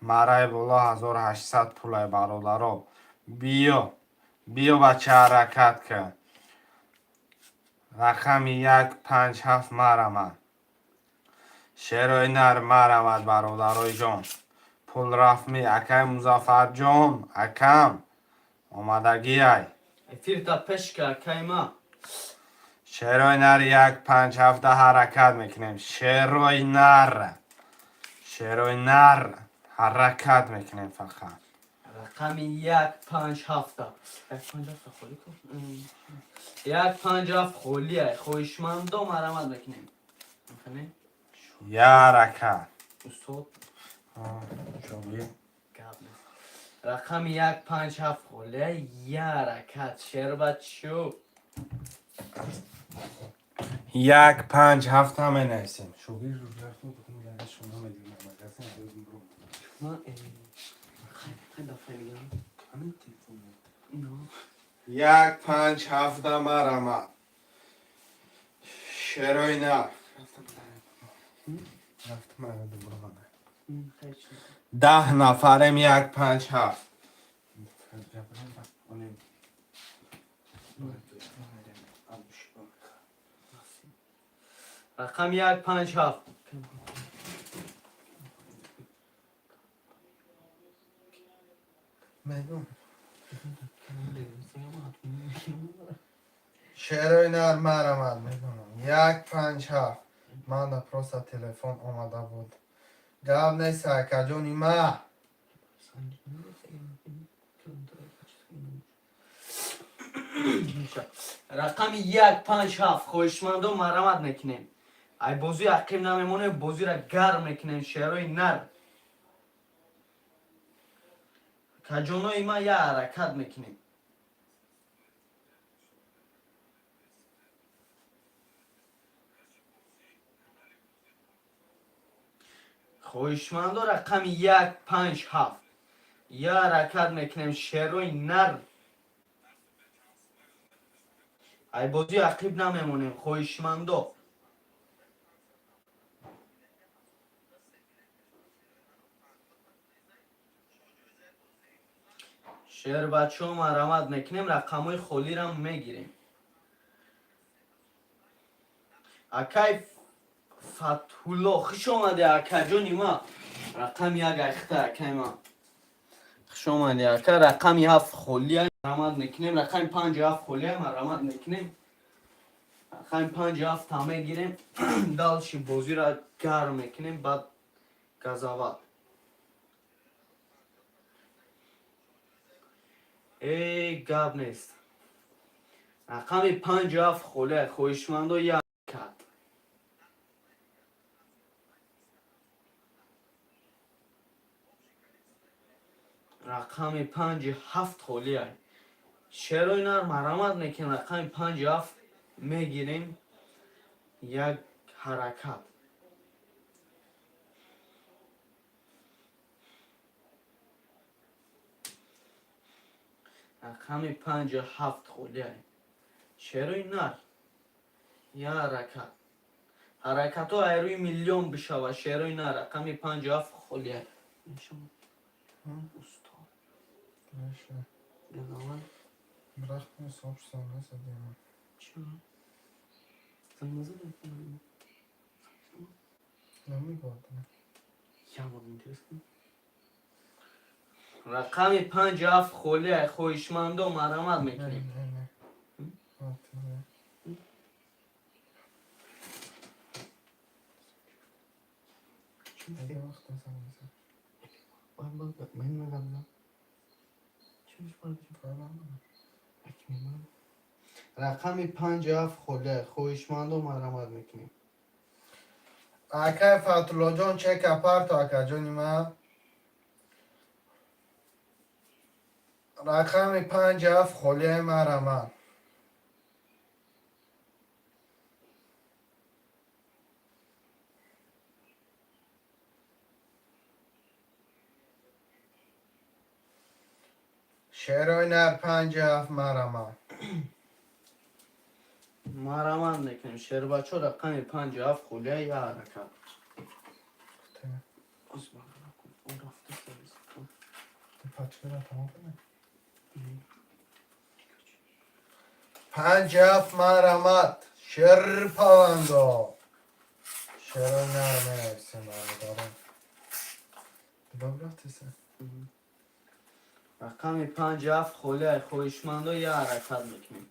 мараи боло 1800 пулай, бародаро. Биё, биё, бача, ҳаракат ки. Рақами як, панҷ, ҳафт, марамад. Шерои нар, марамад, бародарои ҷон. Пул рафтми, акай Музаффарҷон, акам омадагиай. Эфирта пешка, акайма. Шерои нар, як, панҷ, ҳафта ҳаракат мекунем. Шерои нар, шерои нар, ҳаракат мекунем фақат. Рақами як, панҷ, ҳафта, як, панҷ, ҳафта холӣ ку. Як, панҷ, ҳафт холия. Хоҳишмандо, марамат мекунем. Я ҳаракат. Устод. Шоги. Гап нест. Рақами як, панҷ, ҳафт холия. Я ҳаракат, шербачо. 1 5 7 менависем. Шогирд рафтем, шумо медонам, магазин. Ма, хай дафъа дигар. Но. 1 5 7, марамад. Шерои нар. Рафтам. Хай чӣ. 10 нафарем, 1 5 7. Рақам 1 5 7. Мегум. Шерои нар, марамад, медонам. 1 5 7. Манда просто телефон омада буд. Гап нест, акаҷони ма. Рақами 1 5 7, хоҳишмандо, марамат мекунем. Ай бозии ақиб намемонем, бозиро гарм мекунем. Шерои нар. Каҷонои ма, я ҳаракат мекунем. Хоҳишмандо, рақами 1 5 7, я ҳаракат мекунем. Шерои нар. Ай бозии ақиб намемонем, хоҳишмандо. Шербачаҳо, марамат мекунем, рақамҳои холирам мегирем. Акай Фатҳулло, хуш омадӣ, акаҷони ма. Рақами 1 айхта, акай ма. Хуш омадӣ, ака. Рақами 7 холия, марамат мекунем. Рақами 5 7 холия, марамат мекунем. Рақами 5 7-та мегирем. Дальше бозиро гарм мекунем, баъд газават. Э, гап нест. Рақами 5 7 холия, хоҳишмандо, як кат. Рақами 5 7 холия. Шерои нар, марамат мекунем. Рақами 5 7 мегирем. Як ҳаракат. Рақами 5 7 холия. Шерои нар. Я ҳаракат. Ҳаракатҳо айрӯи миллион бишава. Шерои нар, рақами 5 7 холия. Усто. Газават. Рафтем, сообщество назадем. Чё? Занг назадем? Намебодам. Я буду интересно. Рақами 5 7 холия, хоҳишмандо, марамат Не, мекунем. не, не. Вот, не. Еде вақт занг мезанам. Мен назадам. Кор надорам. Рақами 5 7 холия, хоҳишмандо, марамат мекунем. Акай Фатуллоҷон, чека парто, акаҷони ман. Рақами 5 7 холияи марамад. Шерои нар, 5 7, марамад. Марамат мекунем. Шербачо, рақами 5 7 холия, я ҳаракат. Оз марамат кун. О, рафта сервис. Пачкара тамом кунем. 5 7, марамад. Шерпаланго. Шерои нар менависем, бародарон. Добро рафтеса. Рақами 5 7 холия, хоҳишмандо, я ҳаракат мекунем.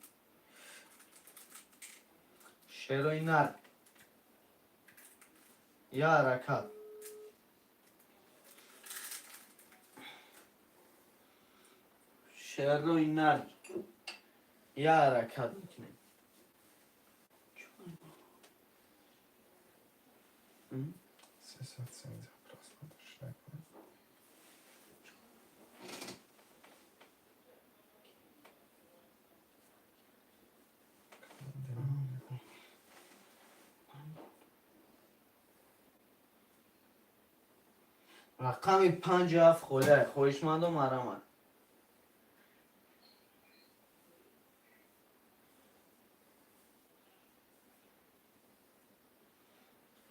Шерои нар. Я ҳаракат. Шерои нар. Я ҳаракат мекунем. 313 просмотр шрек. Рақами 57 холиай, хоҳишмандо, марамад.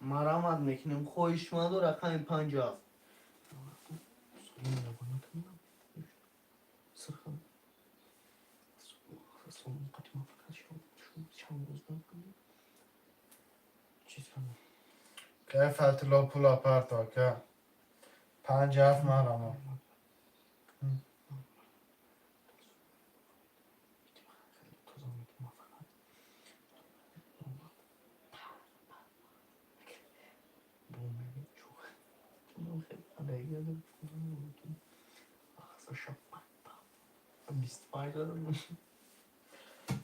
Марамад мекунем, хоҳишмандо, рақами 57. Кай Фатулло пула парто, ака. 57 марама.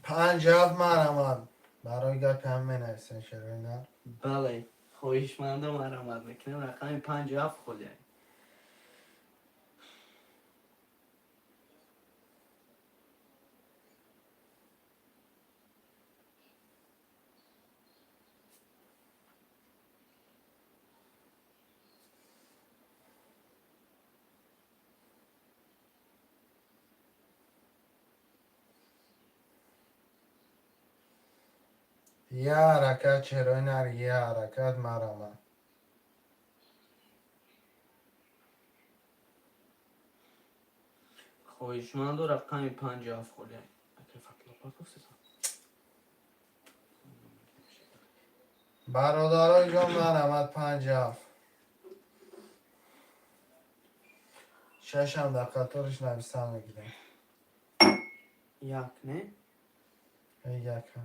57 марамад. Барои гапи ҳам менависен, шерои нар. Бале, хоҳишмандо, марамад мекунем, рақами 57 холиай. Я ҳаракат, шерои нар, я ҳаракат марама. Хоҳишмандо, рақами 57 холиай. Акай Фатулло партофсесан. Бародарои ҷон, марамад, 57. Шашам дар қаториш нависа мегирем. Як, не? Яка.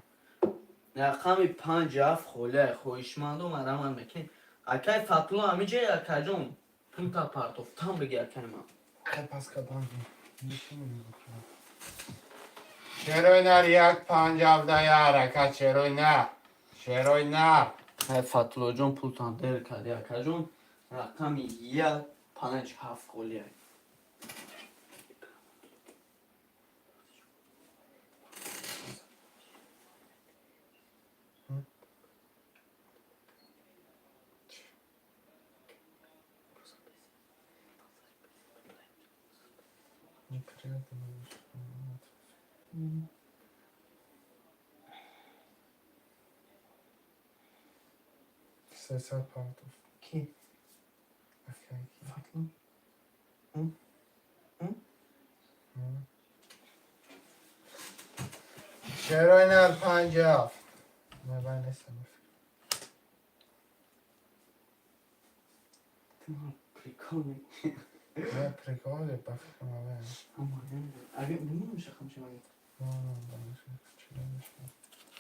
Рақами 57 холиай, хоҳишмандо, марамад мекунем. Акай Фатулло ҳамиҷа, акаҷон, пулта партофтан биги, акай ман. Хай, пас кадан. Шерои нар, як панҷ ҳабда, я ҳаракат, шерои нар. Шерои нар. Ай Фатуллоҷон, пултан дер карди, акаҷон. Рақами 157 холиай. Неприятно. Сесад партов. Ки? Акай ки. Фатулло. Шерои нар, 57. Не, вай нестам. Прикол. Не, прикол, ба фикрам авай.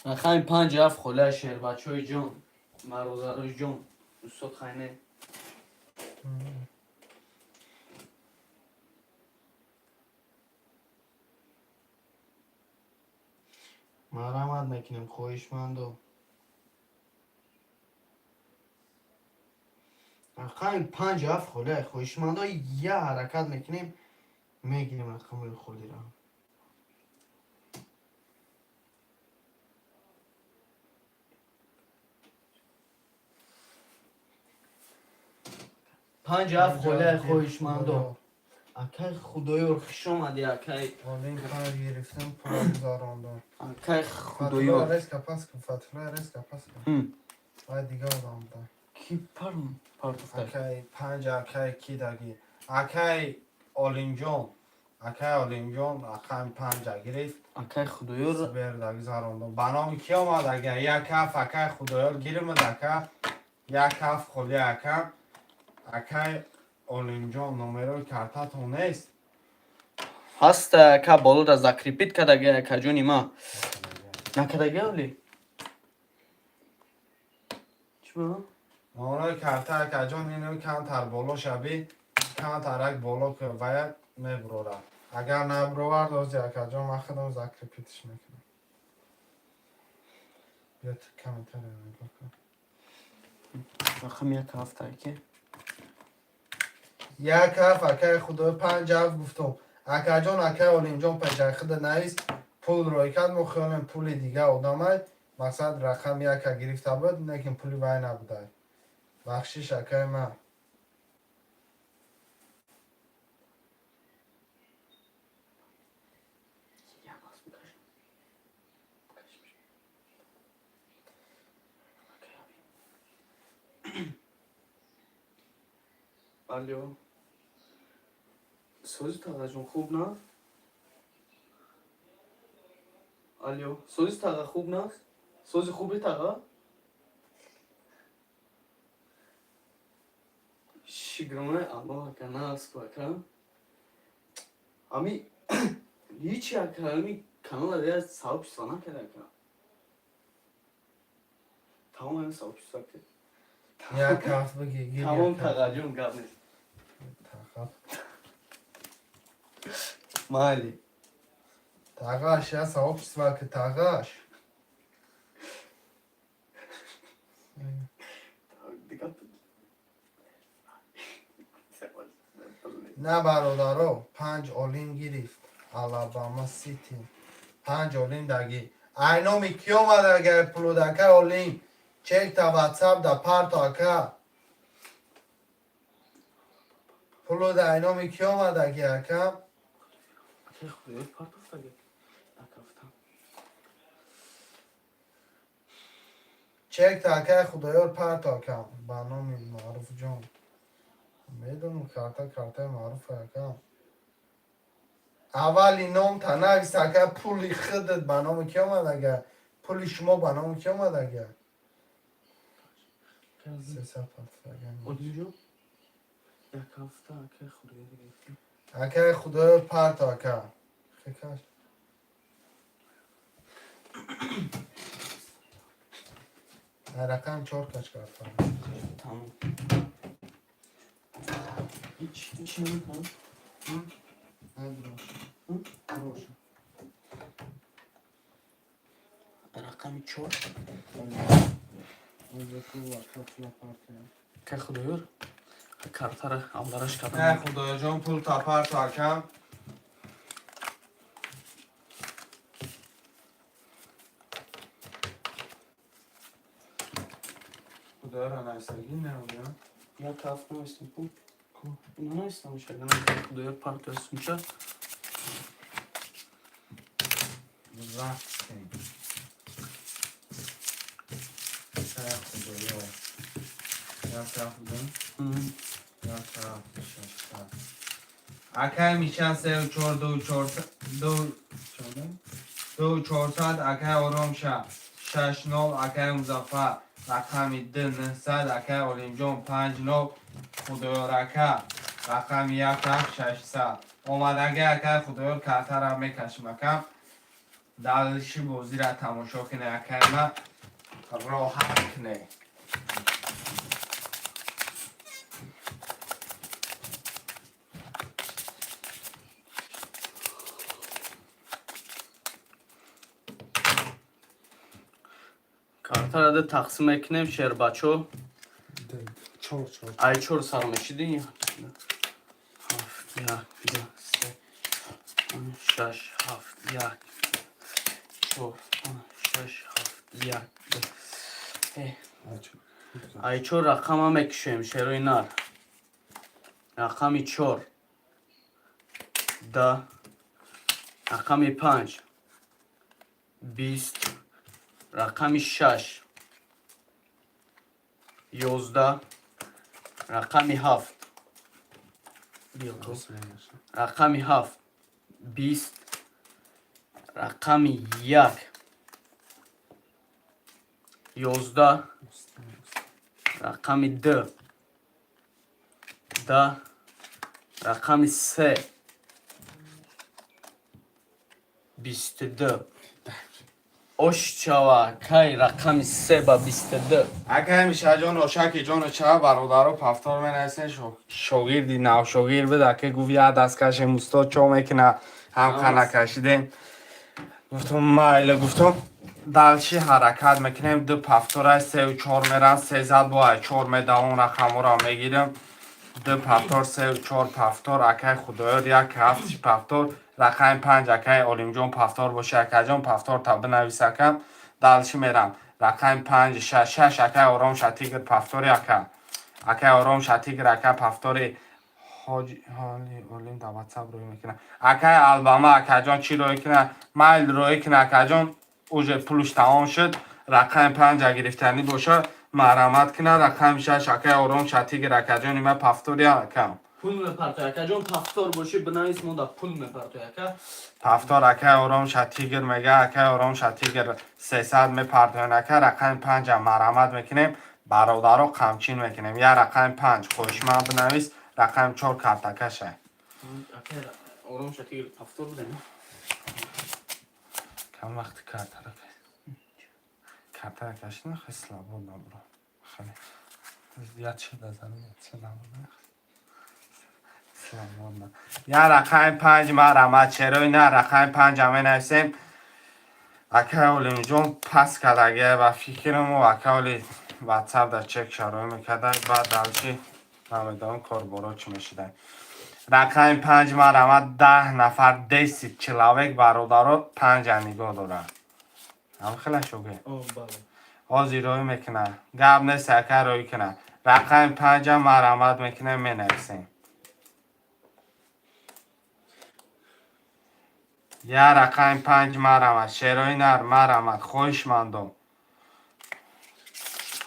Рақами 57 холиай, шербачои ҷон, марозарои ҷон, устод, хайне. Марамад мекунем, хоҳишмандо. Рақами 57 холиай, хоҳишмандо, я ҳаракат мекунем, мегирем рақамои холиро. 57 холиай, хоҳишмандо. Акай Худоёр, хуш омадӣ, акай. Олин панҷ гирифтам, пула гузарондам. Акай Худоёр. Резко пас кун, Фатулло, резко пас кун. Вай дига одам буда. Ки парм партофта? Акай панҷ, акай ки даги? Акай Олимҷон. Акай Олимҷон рақами панҷа гирифт. Акай Худоёр. Сберда гузарондам. Ба номи ки омад ага? Як ҳафт акай Худоёр гиримад, ака. Як ҳафт холи, ака. Акай Олимҷон, номерои картатон нест? Ҳаста, ака, болода закрепить кадаги, акаҷони ма. Накадаги оли? Чӣ ба? Номерои карта, акаҷон, ино камтар боло шаби, камтарак боло ки вая мебурорад. Агар набуровард, ози, акаҷон, ман худам закрепить ш мекунам. Биё, ту комментария нигоҳ кун. Рақами як ҳафт, аке. Як ҳафт, акаи Худои, 57 гуфтум. Акаҷон, акаи Олимҷон, пешаи худа навис, пул рӯй кард, мо хиёлем пули дига одамай, мақсад рақам яка гирифта буд, лекин пули вай набудай. Бахшиш, акаи ман. Алё, сози, тағаҷон, хуб на? Алё, сози, таға, хуб на? Сози, хуби, таға? Шукронаи Аллоҳ, ака, нааску, ака. Ами ҳичи, ака, ами канала я сообщество накарда, ака. Тамом, ами сообщество ки. Як ҳафт бигӣ, гир. Тамом. Як ҳафт. Тағаҷон, гап нест. Таға. Майли. Тағаш, я сообщество ки, тағаш. Дига. На, бародаро, панҷ олим гирифт Алабама Сити. Панҷ олим даги. Айноми ки омада агар пулудака олим? Чекта ватсап да парто, ака. Пулуда айноми ки омадаги, ака? Акай Худоёр партофтаги. Акафтам. Чекта акай Худоёр парто, ака. Ба номи Маъруфҷон. Медонам, карта картаи маъруф, ака. Аввали ном та навис, ака, пули худат ба номи ки омадага? Пули шумо ба номи ки омадага? Сесад партофтага. Олимҷон. Як ҳафта акай Худоёр гирифтам. Акай Худоёр парто, ака. Хекаш. Рақам чор каш карта. Тамом. Ҳеч ҳеч намекунам. Ҳм? Рақами чор. Акай Худоёр картара авдараш Акай кардам. Худоёрҷон, пул та парто, акам. Худоёра нависагӣ неоя. Як ҳафт навистам ку. Ку? Ина навистам, шагана Худоёр партоя сумча. Рафтем. Акай Худоёр. Як ҳафт ду. Як ҳафт шашсад. Акай Мишан сеу чор ду чор ду чорда? Ду чорсад, акай Оромша шаш нол, акай Музаффар рақами д нҳсад, акай Олимҷон панҷ нол, Худоёр ака рақами як ҳафт шашсад. Омадаги акай Худоёр картара мекашим, ака. Дальше бозира тамошо куне, акай, ма роҳат куне. Картара д тақсим мекунем, шербачо. Чор чор. Ай чор сар мешиди. Ҳафт, як, ду, се, панҷ, шаш, ҳафт, як, чор, панҷ, шаш, ҳафт, як, ду, се. Ай чор рақама мекушем, шерои нар. Рақами чор. Да. Рақами панҷ. 20. Рақами шаш. 11. Рақами ҳафт. Рақами ҳафт. 20. Рақами як. 11. Рақами д. Да. Рақами се. 22. Ошчава, кай рақами се ба 22. Акай Мишаҷон, ошаки ҷону чава, бародаро, повтор менависен. Шогирди навшогирд буд, ака, гуфт: «Я даст кашем, устод чо мекуна, ҳам хана кашидем». Гуфтум: «Майли», гуфтум, дальше ҳаракат мекунем. Ду повтора, сеу чор мерам, сезад бо ай чор медавон, рақамҳоро мегирам. Ду повтор, сеу чор повтор, акай Худоёр як ҳафт повтор, рақами панҷ, акай Олимҷон повтор боша, акаҷон, повтор та бинавис, акам. Дальше мерам, рақами панҷ, шаш, шаш, акай Ором Шатигр повтори, ака, акай Ором Шатигр, ака, повтори. Ҳоҷи ҳоли Олим дар ватсап рӯй мекунад. Акай Албама, акаҷон, чӣ рӯй кунад? Майл рӯй кунад, акаҷон, уже пулш тамом шуд. Рақами панҷа гирифтанӣ боша. Марҳамат кунад, рақами 6, акай Ором Шатигир, акаҷони ма, повтор якам. Пул мепартояд, акаҷон. Повтор бошӣ, бинавис, монда пул мепартояд, ака. Повтор, акай Ором Шатигир мега. Акай Ором Шатигир 300 мепартоян, ака. Рақами 5-а марҳамат мекунем, бародаро, қамчин мекунем. Я рақами 5, хоҳишманд, бинавис. Рақами 4 картакаша. Акай Ором Шатигир повтор будем. Кам вақти картара картара кашина, хеле слабо набро, хеле зиёд шуда, занам слабо слабо. Я рақами 5, марҳамат, черои на, рақами 5-а менависем. Акай Олимҷон пас кардагия ба фикраму, акай Оли ватсап дар чек шароӣ мекарда, баъд далчи намедонам корборо чӣ мешуда. Рақами 5, марҳамат, 10 нафар, 10 человек, бародаро, 5-а нигоҳ дорад. Ҳам хела шуге. О, бале. Ҳозир роӣ мекунад, гап нест, ака, роӣ кунад. Рақами 5-а марҳамат мекунем, менависем. Я рақами 5, марҳамат, шерои нар, марҳамат, хоҳишмандо.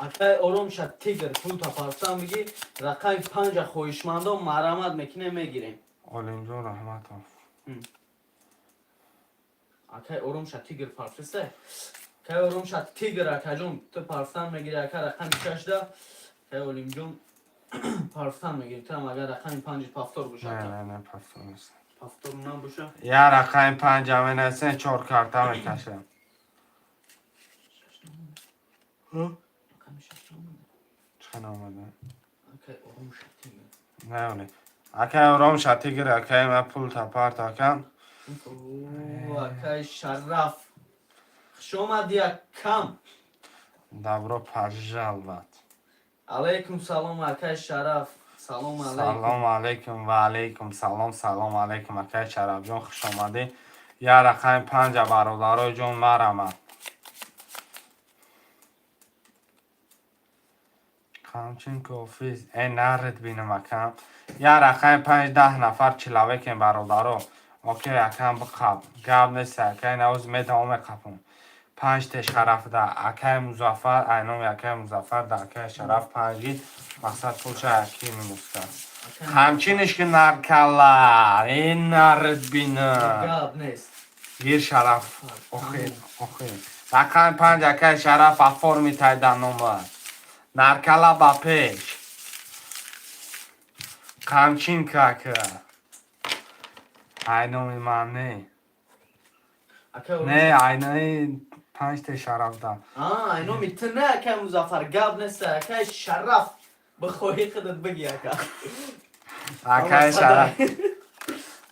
Акай Ором Шатигир, пул тапарсан бигӣ. Рақами 5-а, хоҳишмандо, марҳамат мекунем, мегирем. Олимҷон Раҳматов. Акай Ором Шатигир парфиста. Акай Ором Шатигир, акаҷон, ту парфтан мегири, ака, рақами 6-да. Акай Олимҷон парфтан мегири, ту ҳам, агар рақами 5 повтор боша. Не. Ака. Не, не, повтор нест. Повтор набоша. Я рақами 5-а менависем, чор карта мекашем. Рақами 6 омада. Чӣ омада? Акай Ором Шатигир. Не, оле, акай Ором Шатигир, акай ма, пул тапарт, акам. О, акай Шараф, хуш омадӣ, акам. Добро пожаловать. Алайкум салом, акай Шараф, салом алайкум. Салом алейкум, ва алейкум салом, салом алейкум, акай Шарафҷон, хуш омадӣ. Я рақами 5-а, бародарои ҷон, марҳамат. Қамчин кофист, э, наред бинам, акам. Я рақами 5, 10 нафар человек ем, бародаро. Окей, акам, биқаб, гап нест, акай, навоз медавом, меқапам. Панҷ те Шарафда, акай Музаффар, айноми акай Музаффар да, акай Шараф панҷи, мақсад пулша аки минуста. Қамчиниш ки, наркала, э, наред бина. Гап нест. Гир, Шараф, охир, охир, рақами 5, акай Шараф, оформи тайда нома. Наркала ба пеш, қамчин кака, айноми ман не. Акай Ором. Не, айнои панҷ те Шарафда. Айноми ту не, акай Музаффар, гап нест, акай Шараф, бихоҳӣ худат биги, ака. Акай Шараф,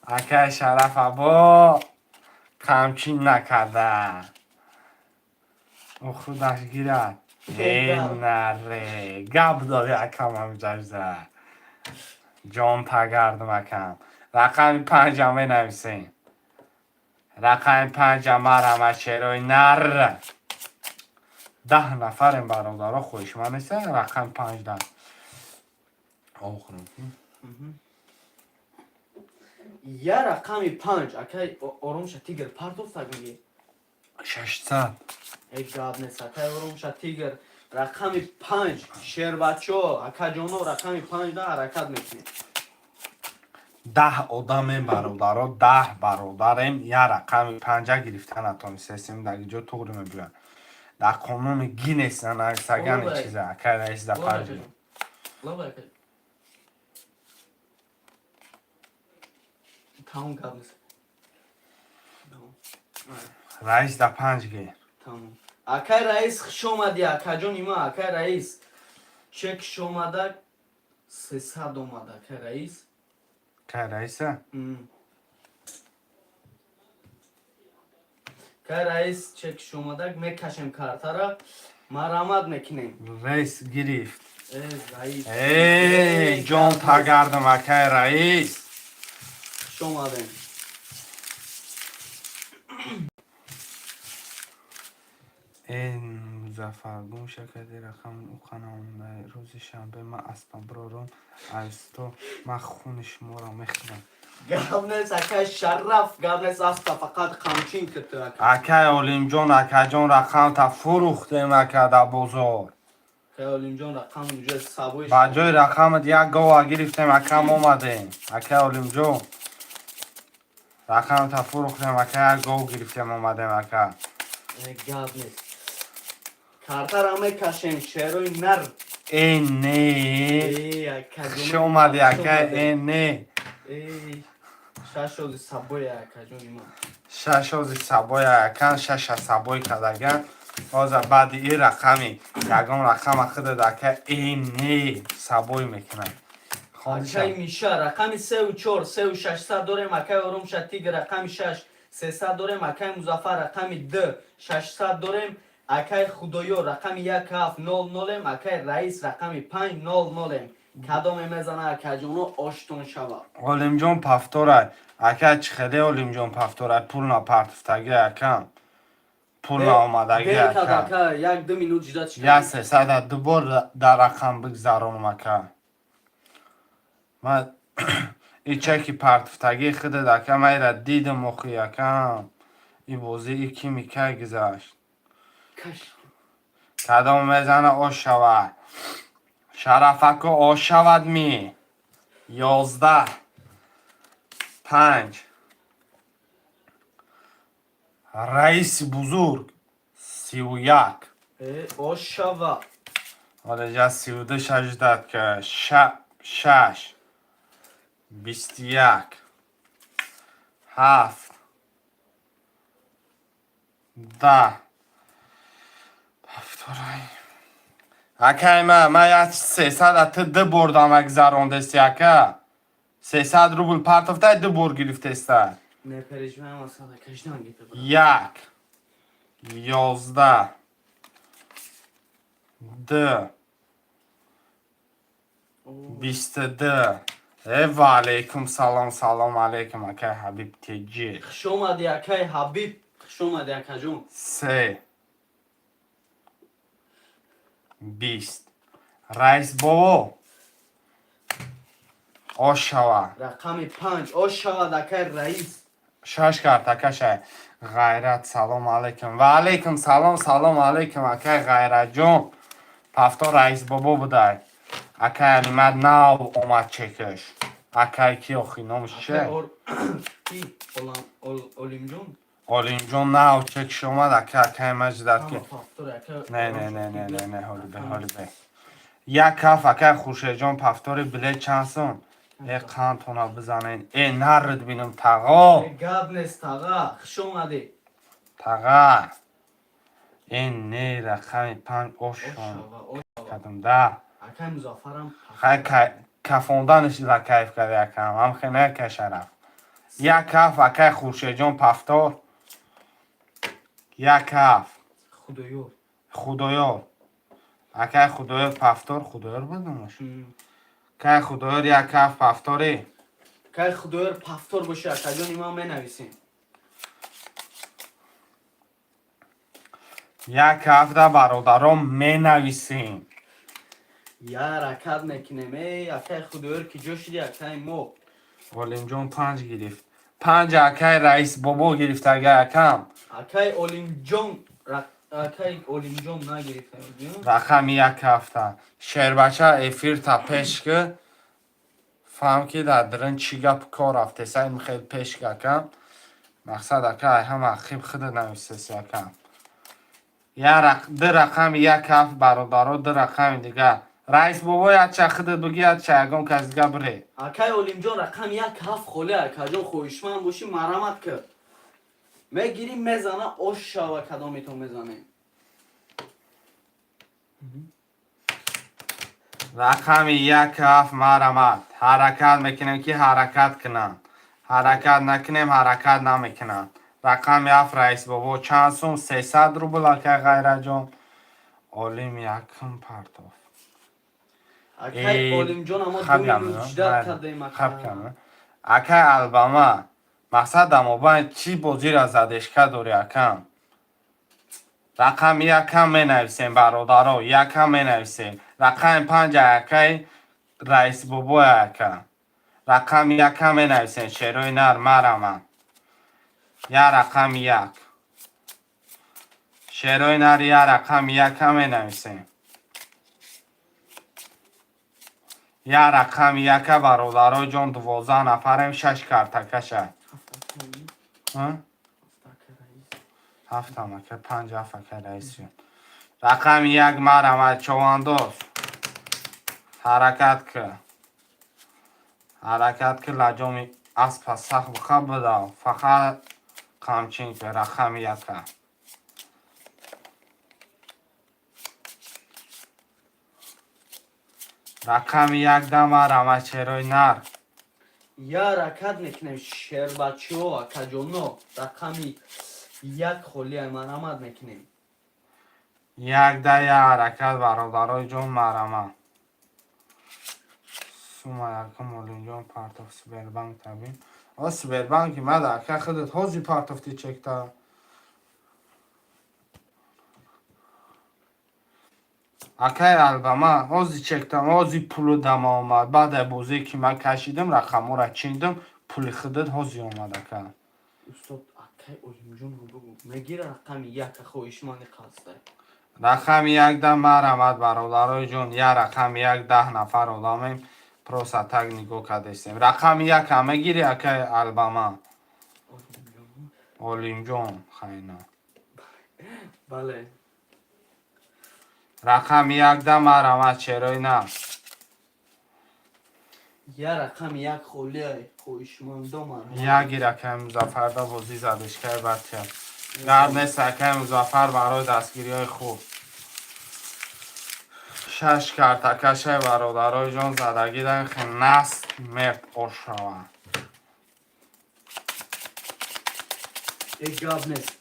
акай Шараф, або қамчин накарда, ӯ худаш гирад. Э, наре, гап дори, акам, ҳамҷажда ҷон тагардум, акам. Рақами 5-а менависем, рақами 5-а, марҳамат, шерои нар, 10 нафарем, бародаро, хоҳишманд неста, рақами 5 да охирм. Я рақами 5, акай Ором Шатигр, партофтак меги. 600. Э, гап нест, акай Ором Шатигр, рақами 5, шербачо, акаҷоно, рақами 5-да ҳаракат мекунем. 10 одамем, бародаро, 10 бародарем, я рақами 5-а гирифта натонистесем. Дар ҷо туғри мебиёяд, дар қонуни Гиннес нанависагани Лобай. чиза, акай раис, да 5. Лабай, акай. Тамом, гап нест. Тамом. Раис, да 5 гир. Тамом. Акай Раис, хуш омадӣ, акаҷони ма, акай Раис. Чек шомада, 300 омада, акай Раис. Акай Раиса. Акай Раис, чек шомада, мекашем картара, марҳамат мекунем. Раис гирифт. Э, Раис. Эй, ҷон тагардам, акай Раис. Хуш омадем. Э, Музаффар, гум шакади рақами уқанамонда. Рӯзи шанбе ман аспам бирорам айсто, ман хуни шуморо мехӯрам. Гап нест, акай Шараф, гап нест, аста фақат қамчин киту, ака. Акай Олимҷон, акаҷон, рақамта фурӯхтем, ака, дар бозор. Акай Олимҷон, рақам уже сабои. Ба ҷои рақамат як гова гирифтем, акам, омадем. Акай Олимҷон, рақамата фурӯхтем, ака, як гов гирифтем, омадем, ака. Гап нест, картара мекашем, шерои нар. Э, не. Э, акаҷон. Хуш омадӣ, ака, э, не. Э, шашози сабои, акаҷони ман. Шашози сабои, акан, шаша сабой кардаган. Ҳозир баъди ин рақами ягон рақама худат, ака, э, не, сабой мекунад. Акай Миша, рақами сеу чор, сеу шашсад дорем. Акай Орумша Тигр, рақами шаш, сесад дорем. Акай Музаффар, рақами д, шашсад дорем. Акай Худоёр, рақами як, ҳафт, нол нолем. Акай Раис, рақами панҷ, нол нолем. Кадоме мезана, акаҷоно, оштон шава. Олимҷон пафторай, ака. Чӣ хеле Олимҷон пафторай, пул напартифтаги, акам, пул наомадаги. Дер кард. Ака. Ака, як ду минут ждать. Як сесада ду бор дар рақам бигзаронам, ака. Ман и чеки партифтагии худат, ака, ман ира дидам охи, акам. И бозӣ и кими кай гузашт? Каш. Кадом мезана, ош шавад, Шарафако, ош шавад ми. 11, панҷ, Раиси бузург, 31. Э, ош шава. Олеҷа 32 шаждат ка шаш, 21, ҳафт, 10, ҳафторай. Акай, ма як сесад аты ду бор дамак зарондеси, ака. 300 рубл партофтай, ду бор гирифтеста. Не переживай, масала каждан гипе. Як, 11, д, 22. Э, ва алейкум салом, салом алейкум, акай Ҳабиб Теҷи. Хуш омадӣ, акай Ҳабиб, хуш омадӣ, акаҷон. Се, 20. Раис бобо, ош шава. Рақами панҷ ош шавад, акай Раис. Шаш кард, акашай. Ғайрат, салом алейкум. Ва алейкум салом, салом алейкум, акай Ғайратҷон. Пафто Раис бобо будай, акай Алимад нав омад чекаш. Акай ки охи номаш Акай че? Ки? Олимҷон. Олимҷон нав чекш омад, ака. Акай Маҷдат ки Ҳама пафтор, акай. Не, не, не, не, не, не, ҳоли бе, ҳоли бе. Як ҳафт, акай Хуршедҷон, пафтори билет чанд сум? Э, қандтона бизанен, э, нарид бинам, тағо. Э, гап нест, таға, хуш омадӣ. Таға, э, не, рақами панҷ Ош ошон шава, ош шава. кадам да. Акай Музаффарам. Хай, кафонданаш ла кайф кард, якам ҳам хе нака шараф. Як ҳафт, акай Хуршедҷон, пафтор як ҳафт. Худоёр. Худоёр, акай Худоёр, пафтор Худоёр буд номаш. Кай Худоёр, як ҳафт пафторӣ. Кай Худоёр пафтор боша, акаҷони ман, менависем. Як ҳафта, бародарон, менависем. Я ҳаракат мекунем. Эй, акай Худоёр, ки ҷо шуди, акай мо? Олимҷон панҷ гирифт, панҷ, акай Раис бобо гирифт, ага, акам. Акай Олимҷон, акай Олимҷон нагирифта. Рақами як ҳафта, шербача, эфирта пеш ки фаҳм ки дар дрин чӣ гап кор рафтеса. Ин хел пеш ки, акам, мақсад, ака, ай ҳама хиб худа нависеси, акам. Ду рақами як ҳафт, бародаро, ду рақами дига. Раис бобо, якча худат буги, якча ягон кас дига бире. Акай Олимҷон, рақами як ҳафт холӣ, акаҷон, хоҳишманд бошӣ, марамат кар. Мегирӣ, мезана, ош шава, кадомито мезанем. Рақами як ҳафт, марамат. Ҳаракат мекунем, ки ҳаракат кунанд, ҳаракат накунем, ҳаракат намекунанд. Рақами ҳафт, Раис бобо, чанд сум? 300 рубл, акай Ғайраҷон. Олим якум партоф. Акай Олимҷон, амо ду минут ждать кардем, ака. Акай Албама, мақсад, дамобайн чӣ бозира задешка дорӣ, акам? Рақами якам менависем, бародаро, якам менависем. Рақами панҷа, акай Раис бобоя, ака. Рақами якам менависем, шерои нар, мараман. Я рақами як, шерои нар, я рақами якам менависем. Я рақами яка, бародарои ҷон, 12 нафарем, шаш картакаша. Ҳафтам, ака, панҷ, ҳафт, ака раисҷон. Рақами як, марамад, човандоз. Ҳаракат ки. Ҳаракат ки, лаҷоми аспа сахт биха бидав. Фақат қамчин ки, рақами яка. Рақами як да, марамад, шерои нар. Я ҳаракат мекунем, шербачиҳо, акаҷоно, рақами як холия, марамад мекунем. Як да, я ҳаракат, бародарои ҷон, марамад. Сума якум Олимҷон партоф, Сбербанк табин. О, Сбербанки мада, ака, худат ҳози партофти чекта. Акай Албама, ҳози чектам, ҳози пулу дама омад. Баъд бозие ки ман кашидам, рақамҳоро чиндам, пули худат ҳози омад, ака. Устод, акай Олимҷонро бигӯ, мегира рақами яка, хоҳишманди қасдай. Рақами як да, марамад, бародарои ҷон, я рақами як, 10 нафар одамем, просто так нигоҳ кардестем. Рақами яка мегири, акай Албама? Олимҷон, хайна. Бале. Рақами як да, марамад, шерои на. Я рақами як холия, хоҳишмандо, марамад. Ягир, акай Музаффарда бозӣ задешкай бача. Гап нест, акай Музаффар, барои дастгириҳои хуб. Шаш картакашай, бародарои ҷон, задагӣ дан хе наст мерд ошава. Э, гап нест.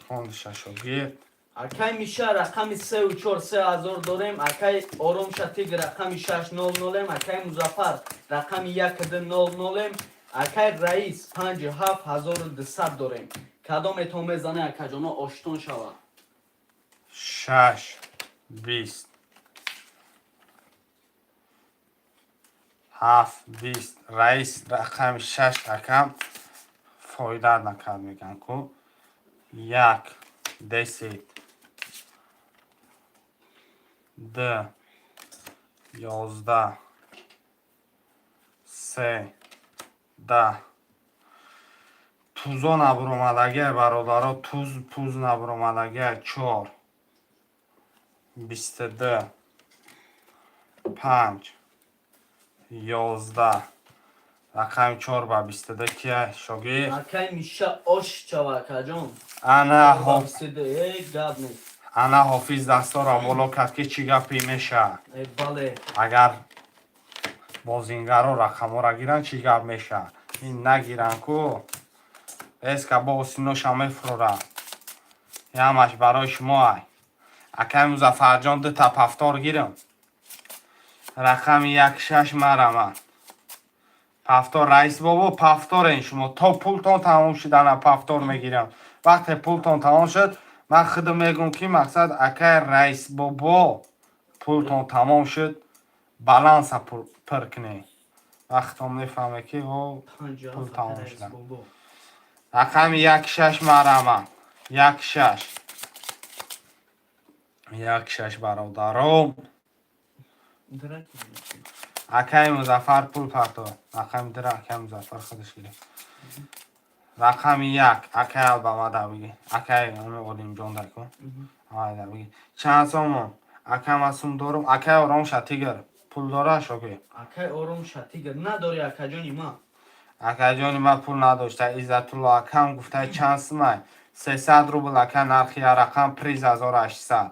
Хондиша, шогирд. Акай Миша, рақами сеу чор, 3000 дорем. Акай Ором Шатиг, рақами шаш, нол нолем. Акай Музаффар, рақами як, ду, нол нолем. Акай Раис, панҷ, ҳафт, 1200 дорем. Кадометон мезане, акаҷоно, оштон шавад. Шаш, 20, ҳафт, 20, раис, рақами шаш, акам фоида накард, мегӯям ку. Як, 10, д, 11, се, 10. Тузо набуромадагия, бародаро, туз пуз набуромадагия. Чор, 22, панҷ, 11. Рақами чор ба 22 кия, шогирд? Акай Миша, ош чава, акаҷон. Ана. 22, э, гап нест. Ана, Ҳофиз дастора боло кард, ки чӣ гапе мешавад. Э, бале. Агар бозингаро рақамҳоро гиранд, чӣ гап мешавад? Ин нагиранд ку, эска бо осиноша мефурора. Ямаш барои шумо ай, акай Музаффарҷон, дута повтор гирам. Рақами як, шаш, марама, повтор, раис бобо, повторен шумо то пултон тамом шудана повтор мегирам. Вақте пултон тамом шуд, ман худам мегӯм, ки мақсад, акай раис бобо, пултон тамом шуд, баланса пур кунед. Вақтон мефаҳме, ки о пул тамом шуда. Рақами як, шаш, марама, як, шаш, як, шаш, бародаром. Акаи Музаффар пул парто. Рақами дира акаи Музаффар худаш гирифт. Рақами як, акаи Албама, да биги, акаи Олимҷон, да ку, да биги, чанд сомон, ака? Ман сум дорум. Акаи Ором Шатигр пул дора, шоки? Акаи Ором Шатигр надори, акаҷони ма. Акаҷони ма пул надошта. Иззатулло акам гуфта, чанд сумай? 300 рубл, ака, нархи рақам, приз 1800.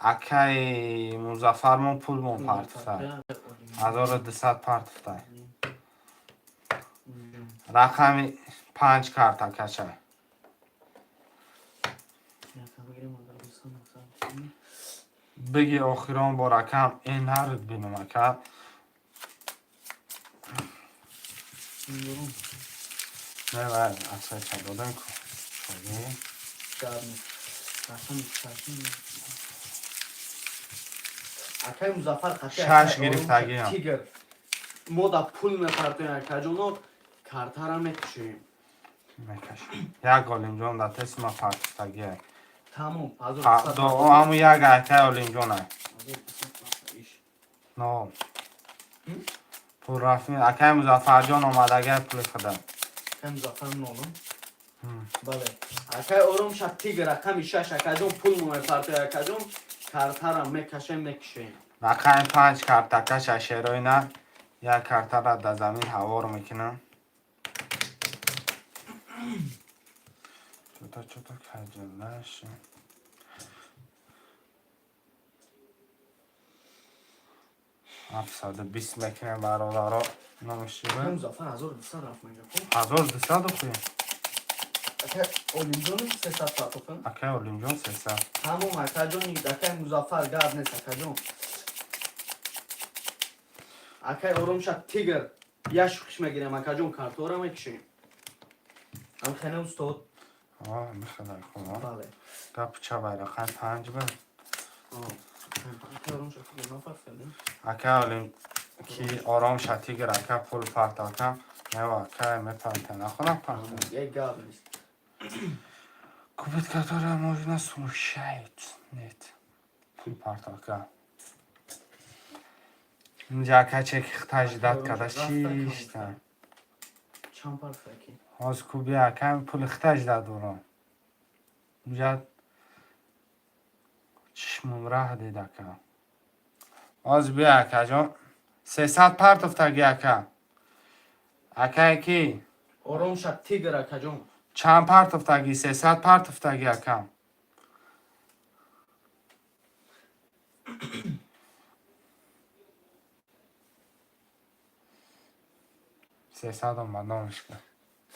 Акаи Музаффармон пулмон партуфта, 1200 партуфта. Рақами панҷ карта кача. Биги, охирон бор, акам, ин ҳард бинум, ака. Не, вай аксача додем ку. Рақами акаи Музаффар. Шаш гирифтагиам. Тигр. Мо да пул мепартоем, акаҷоно, картара мекушем. Мекашем. Як Олимҷон да тесма партофтагиай. Тамом. Ҳаму як акай Олимҷонай. Но. Пул рафт. Акай Музаффарҷон омадагиай пули худа. Акай Музаффар нолум. Бале. Акай Ором Шаттиг рақами 6, акаҷон, пул мо мепартоем, акаҷон, картара мекашем, мекушем. Рақами 5 картакаша шерои на як картара дар замин ҳавор мекунам. Чота чота каҷалаш. 720 мекунем, бародаро, номаш чӣ буд? Музаффар 1200 рафт мега. 1200 охи. Акай Олимҷон 300 партофа. Акай Олимҷон 300. Тамом, акаҷон, акай Музаффар гап нест, акаҷон. Акай Оромша Тигр як шухиш мегирем, акаҷон, картора мекушем. Ам хене, устод. О, михадай хуб. Бале. Гап чабай, рақами 5 буд. Акай Оромша Тигр нафарфедем. Акай Олим ки Оромша Тигр ака пул партофта. Нева акай мепарта, нахона парта. Як гап нест. Купить, которая можно смущает. Нет. Пул партофта. Инҷа ака чек таҷдад карда шишта. Чанд партофта ки? Ҳоз куби ака пули хитаҷдад дорам. Инҷа чишмум раҳ дид ака. Ҳоз бия, акаҷон. 300 партофтаги ака. Акае ки? Оромша Тигр, акаҷон. Чанд партофтаги? 300 партофтаги, ака. 300 омад номаш ка.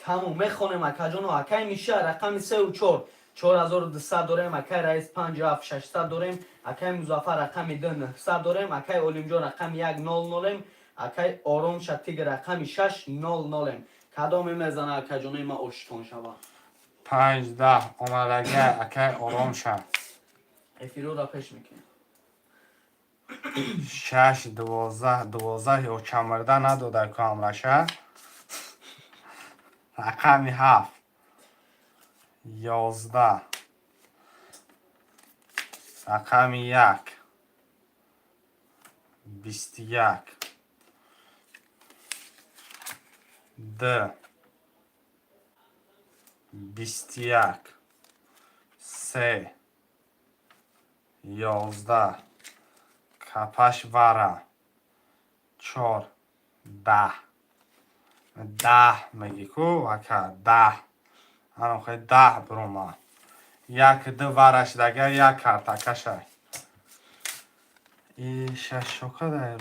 Тамом, мехонем, акаҷоно. Акай Миша рақами сеу чор 4200 дорем, акай Раис панҷ ҳафт 600 дорем, акай Музаффар рақами ду 900 дорем, акай Олимҷон рақами як нол нолем, акай Ором Шатиг рақами шаш нол нолем. Кадоме мезана, акаҷонои ма, оштон шава? Панҷ даҳ омадаги акай Оромша. Эфирора пеш мекунем. Шаш 12 12 ё чамирда надода ку ҳамраша. Рақами ҳафт 11, рақами як 21, д 21, се 11, капаш вара чор 10 10 меги ку ака 10 анохе 10 бирома як ду вараш дага як картакашай и шашока дай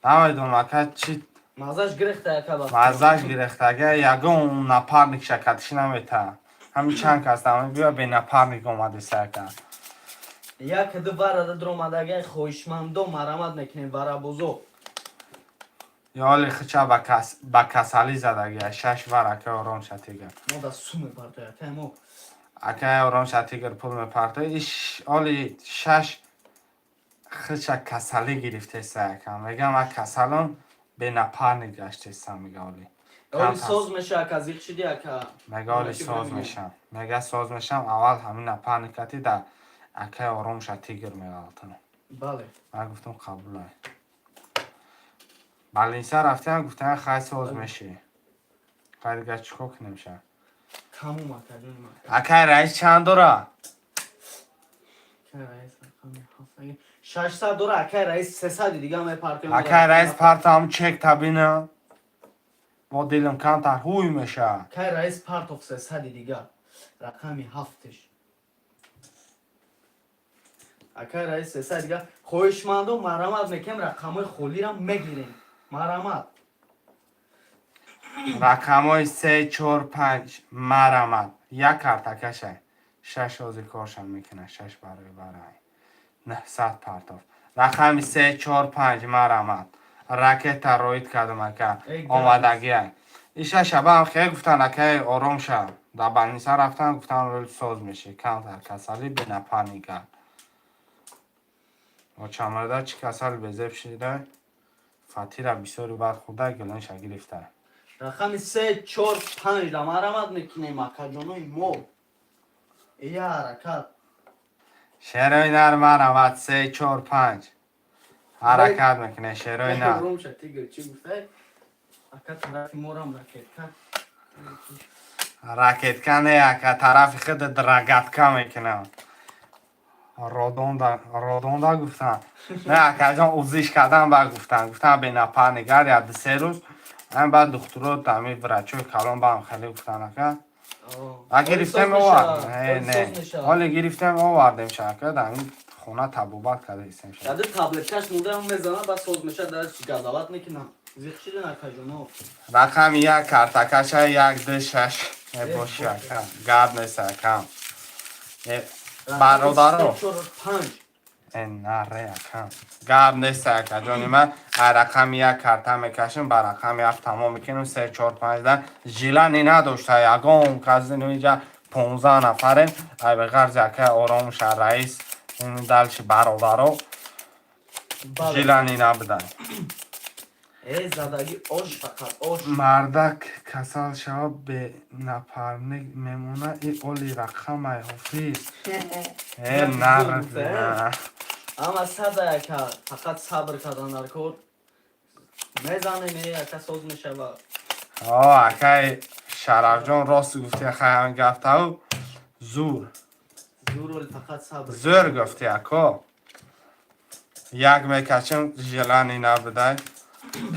намедонам ака чи. Мазаш гирехта, ака, ба. Маззаш гирехтага, ягон напарник шакатиши намета. Ҳамин чанд кас дама биё бе напарник омадеса, ака. Як ду варада дуромадагай, хоҳишмандо, марамат мекунем, варабозо. Ёли хича ба касалӣ задагия шаш вар акай Ором Шатигр. Мо да су мепартоя, акай мо. Акай Ором Шатигр пул мепартои иш оли шаш хича касалӣ гирифтеса, ака, мегам а касалон бе напарник гаштеса, мега оли. Оли соз меша, ака, зиқ шиди, ака. Мега оли соз мешам, мега соз мешам, аввал ҳамин напарникати да акай Ором Шатигр меғалтам. Бале. Ман гуфтам қабулай. Балинса рафтам, гуфтам хай соз мешӣ. Хай дигар чӣ кор кунем ша? Тамом, акаҷони ман. Акай Раис чанд дора? Акай Раис рақами ҳафт 600 дора, акай Раис 300 дига мепартоем. Акай Раис партам чек табина. Бо дилам камтар ҳуй меша. Акай Раис партоф 300 дига. Рақами ҳафтеш. Акай Раис 300 дига. Хоҳишмандо, марамат мекунем, рақамҳои холиро мегирем. Марамат. Рақамҳои се, чор, панҷ марамад. Як картакашай. Шаш ҳозир коршам мекунад, шаш барои барай. 900 партоф. Рақами се, чор, панҷ марамад. Ракета роид кардам, ака. Эй, Омадагиай. Иша шабам хел гуфтан акай Ором ша. Дар балниса рафтан, гуфтан рӯл соз мешӣ. Камтар касалӣ бе напарника. Очамарда чӣ касал безеб шида. Фатира бисёри бад хӯрда, гиланша гирифта. Рақами се, чор, панҷ да марамат мекунем, акаҷонои мо. Ия, ҳаракат. Шерои нар, марамат, се, чор, панҷ, ҳаракат мекунем, шерои нар. Румша тигр чӣ гуфта? Ака, тарафи морам ракетка. Ракетка не, ака, тарафи худ рогатка мекунам. Родонда, родонда гуфтан. Не, акаҷон, узиш кардан ба гуфтан. Гуфтан, бе напарник гар я 2-3 рӯз. Ам баъд духтуро, ами врачои калон ба ҳам хеле гуфтан, ака. А гирифтем, овард. Не, не. Ҳоле гирифтем, овардем шака, дар ин хона табобат карда истем. Яде таблеткаш мудам мезана, ба соз меша, дар газават мекунам. Зиқ шиден, акаҷоно. Рақами як картакаша, як, ду, шаш мебоши, ака. Гап нест, ака. Бародаро. Чор, панҷ. Э, наре, ака. Гап нест, ака ҷони ман. Ай рақами як карта мекашем, ба рақами ҳафт тамом мекунем, се, чор, панҷ да. Желание надошта ягон кас инҷа, 15 нафарем. Ай бе ғарзи акай Оромша, раис, ин дальше бародаро желание набудан. Э, задаги ош, фақат ош. Мардак касал шава, бе напарник мемона, и оли рақамай, ҳофиз. Э, нар. Ама сада, яка, фақат сабр кардан дар кор. Мезанем, э, ака, соз мешава. О, акай Шарафҷон, рост гуфти, хай, ҳамин гафтау зур. Зур, фақат сабр. Зӯр гуфти, ако. Як мекачем, желание набудай.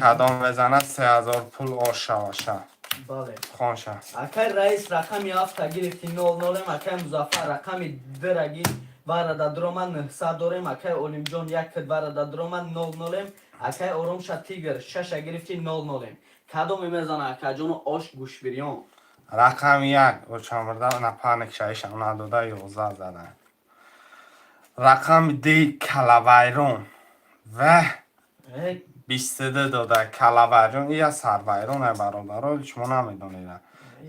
Кадом мезанад, 3000 пул ош шаваша. Бале. Хонша. Акай раис, рақами ҳафта гирифти, нол нолем. Акай Музаффар, рақами дираги варада дрома, 900 дорем. Акай Олимҷон, як кид варада дрома, нол нолем. Акай Оромша тигр, шаша гирифти, нол нолем. Кадоме мезана, акаҷону, ош гӯшбирён? Рақами як очамбурда, напарник шаишам надода, 11 задан. Рақами ди, калавайрон. Ваҳ, 22 дода калавайрон. Ия сарвайрон, ай бародаро, шумо намедонед.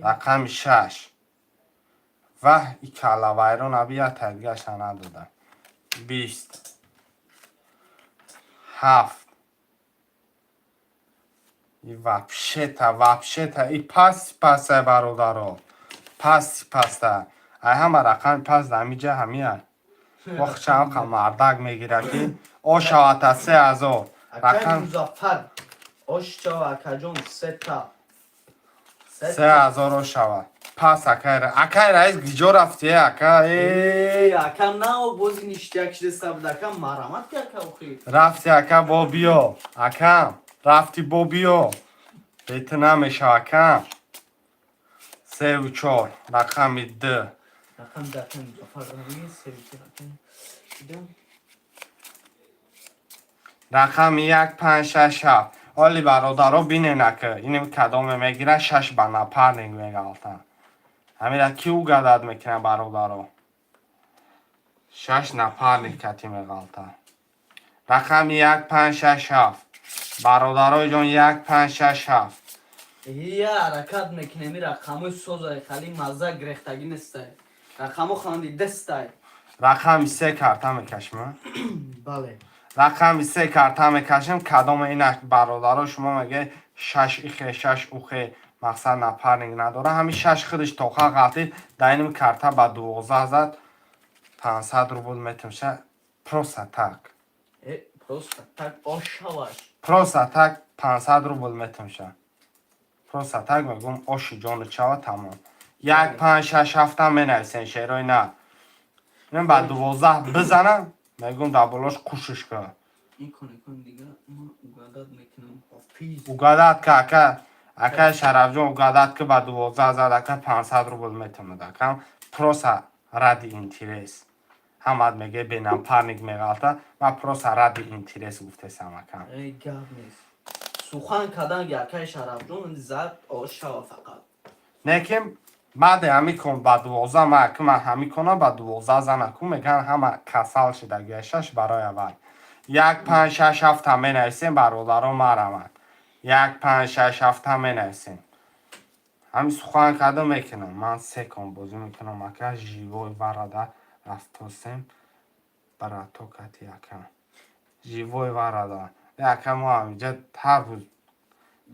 Рақами шаш. Ваҳ, и калавайрон аби я тадигаша надода. 20. Ҳафт. И вообще-то, вообще-то, и пасти пастай, бародаро. Пасти паста. Ай ҳама рақами пас дамиҷа ҳамия. Вох, чанд мардак мегирад, ки ошавата 3000. Акай Рақам Музаффар, ош чава, акаҷон, сета. 3000 ошава. Пас акай раис, гиҷо рафти, ака? Э, Э, ака, нао бози ништяк шида буд, ака, марамат ки, ака, охи. Рафти, ака, бо биё. Акам, рафти, бо биё. Бети намешава, акам. Севу чор, рақами д. Рақам да, акай Музаффар, рақами се, рақами дидам. Рақами як, панҷ, шаш, ҳафт. Оли, бародаро, бинен, ака, инем кадоме мегирад, шаш ба напарник меғалта. Ҳамира ки угадать мекунад, бародаро? Шаш напарник кати меғалта. Рақами як, панҷ, шаш, ҳафт. Бародарои ҷон, як, панҷ, шаш, ҳафт. Ия, ҳаракат мекунем, и рақамои созай, хали мазза гирехтагӣ нестай. Рақамо ханди дестай. Рақами се карта мекашем, а? Бале. Рақами се карта мекашем, кадоме ина, бародаро, шумо меге, шаш ихе, шаш ухе, мақсад напарник надора. Ҳамин шаш худаш тоқа ғалтид, дар иним карта ба 12 зад, 500 рубл метимша просто так. Э, просто так ошаваш. Просто так 500 рубл метимша. Просто так мегум, оши ҷону чава, тамом. Як, панҷ, шаш, ҳафтам менависен, шерои на. Ин ба 12 бизанам, мегум, дар болош кӯшиш кун. Икон, икон, дига ма угадать мекунам. Ҳофиз. Угадать ка, ака, ака Шарафҷон, угадать ки, ба 12 зад, ака, 500 рубл метавонад, акам, просто ради интерес. Ҳамад меге, бе напарник меғалта, ман просто ради интерес гуфтесам, акам. Эй, гап нест. Сухан кадан ги, акай Шарафҷон, зад, ошава фақат. Не ки баъде ҳами кон ба 12, ма ки ман ҳами конам ба 12 занаку, меган, ҳама касал шидагия, шаш барои аввал. Як, панҷ, шаш, ҳафта менависем, бародаро, марамад. Як, панҷ, шаш, ҳафта менависем. Ҳами сухан карда мекунам. Ман се кон бозӣ мекунам, ака, живой варада рафтосем, брато кати, ака. Живой варада. Ака, мо ҳаминҷа ҳар рӯз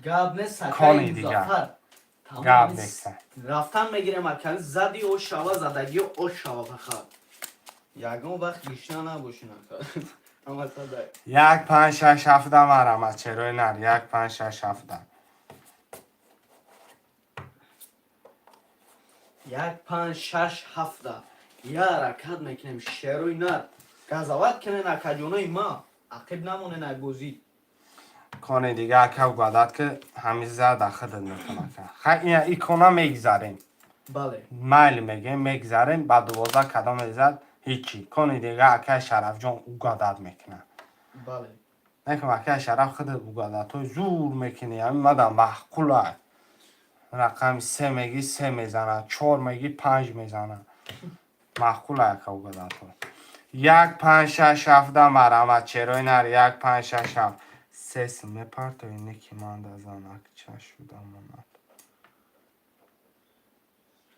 Гап нест, акаи Кони дигар. Музаффар. Гап Тамом. нест. Рафтан мегирем, ака, зади о шава, задаги о шава, фақат. Ягон вақт гишна набошин, ака. Ама садай. 1, 5, 6, 7, марҳамат, шерои нар, 1, 5, 6, 7. 1, 5, 6, 7. Я ҳаракат мекунем, шерои нар. Газават кунен, акаҷонои ма. Ақиб намонен ай бозӣ. Кони дига, ака, угадать ки ҳамин зада худат мекун, ака. Хай, ина икона мегзарем. Бале. Майли, мегем, мегзарем ба 12, кадом мезад, ҳичи. Кони дига, акаи Шарафҷон угадать мекунад. Бале. Некум, акаи Шараф, худат угадатҳои зур мекунӣ, ҳамин мадам маъқула. Рақами се мегӣ, се мезанад, чор мегӣ, панҷ мезанад. Маъқула, ака, угадатҳо. 1, 5, 6, 7, марҳамат, шерои нар, 1, 5, 6, 7. Сес мепартои неки манда занакча шуда монад.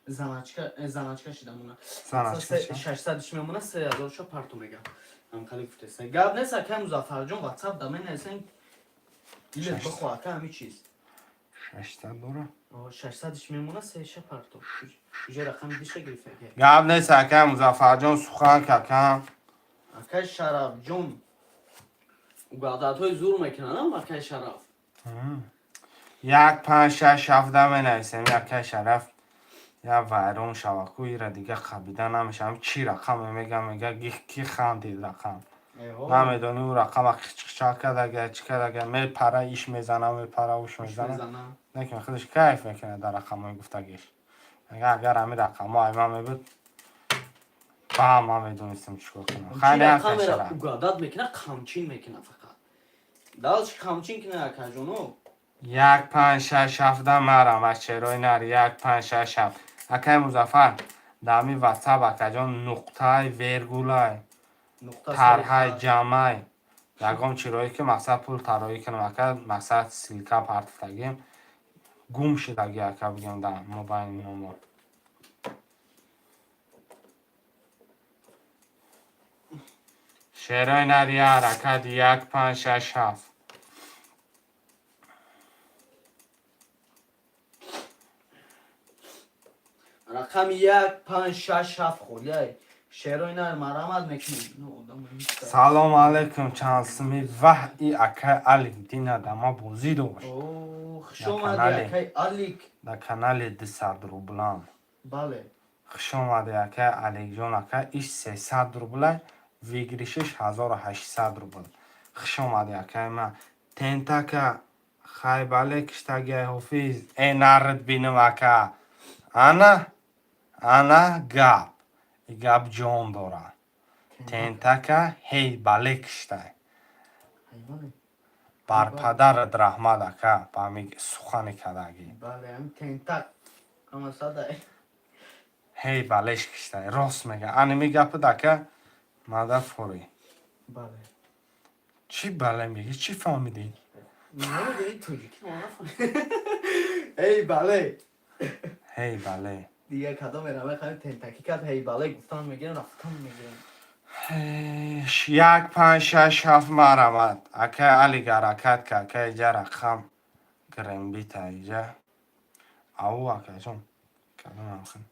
Заначка, заначка шида мона. Заначка ша? 600 мемона, 3000 ша парту мега. Ҳам хали гуфтеса. Гап нест, акаи Музаффарҷон, WhatsApp да менависен. Дилет бихо, ака, ҳами чиз. 600 дора. 600 мемона, сеша парту. Уже рақами диша гирифта, ака. Гап нест, акаи Музаффарҷон, сухан какам. Акаи Шарафҷон. Угадатҳои зур мекунанд, акаи Шараф. 1, 5, 6, 7 менависем, акаи Шараф. Я вайрон шава ку, ира дига қабида намешавам. Чӣ рақаме мегам, мега ки хандид рақам. Намедони, ӯ рақама қичқичак кардага, чӣ кардага, мепара, иш мезана, мепара, уш мезана. Лекин худаш кайф мекунад дар рақамҳои гуфтагиш. Мега, агар ҳамин рақамҳо ай ман мебуд, ба ман медонистам чӣ кор кунам. Хайр, акаи Шараф. Угадать мекуна, қамчин мекуна фақат. Далч қамчин кина, акаҷоно. 1, 5, 6, 7, марҳамат, шерои нар, 1, 5, 6, 7. Акаи Музаффар, дар ҳамин ватсап, акаҷон, нуқтай, вергулай, Нуқта сари тарҳай, хат. Ҷамъай, ягон чироӣ ки мақсад пул тароӣ кунам, ака, мақсад ссылка партифтагим гум шудаги, ака, бигем, дар мобайни номо. Шерои нар, я ҳаракат, 1, 5, 6, 7. Рақами 1, 5, 6, 7 холиай. Шерои нар, марҳамат мекунем. Ну, одам ҳеҷ. Салом алейкум, чандсуми ваҳ и акай Алик дина дама бозӣ дошт. О, хуш На омадӣ, канале. Акай Алик. Дар канали 200 рублам. Бале. Хуш омадӣ, акай Аликҷон, ака, иш 300 рублай, выигрыш иш 1800 рубл. Хуш омадӣ, акай ман. Тентака хайбале киштагиай ҳофиз, э нард бинам, ака. Ана, ана гап. И гап ҷон дорад. Тентака ҳей бале киштай. Ҳайвоне. Бар падарат раҳмат, ака, ба ҳамин сухани кардагӣ. Бале, ҳам тентак. Ама садай. Ҳей балеш киштай. Рост мега. Аними гапат, ака, мада фурӣ. Бале. Чӣ бале мегӣ? Чӣ фаҳмидӣ? Намедонӣ тоҷикӣ мо нафаҳмидем. Эй бале. Ҳей бале. Дигар кадом меравай, қами тентакӣ кард, ҳей бале гуфтан мегирам, рафтан мегирам. 1, 5, 6, 7, марҳамат. Акай Алик, ҳаракат ка, ака, иҷа рақам грембита иҷа. Ау, акаҷон. Кадом ҳамхел?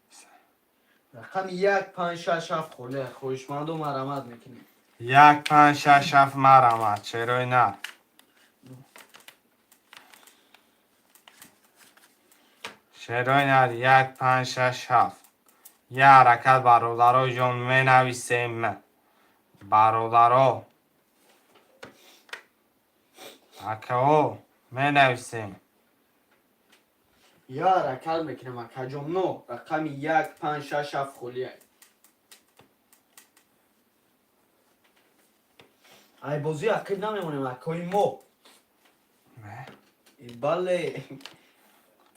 Рақами 1, 5, 6, 7 холия. Хоҳишманду марҳамат мекунем. 1, 5, 6, 7, марҳамат, шерои нар. Шерои нар, 1, 5, 6, 7. Я ҳаракат, бародаро ҷон, менависем. Бародаро. Акао, менависем. Я ҳаракат мекунем, акаҷонно. Рақами 1, 5, 6, 7 холия. Ай бозӣ ақиб намемонем, акои мо. Бале.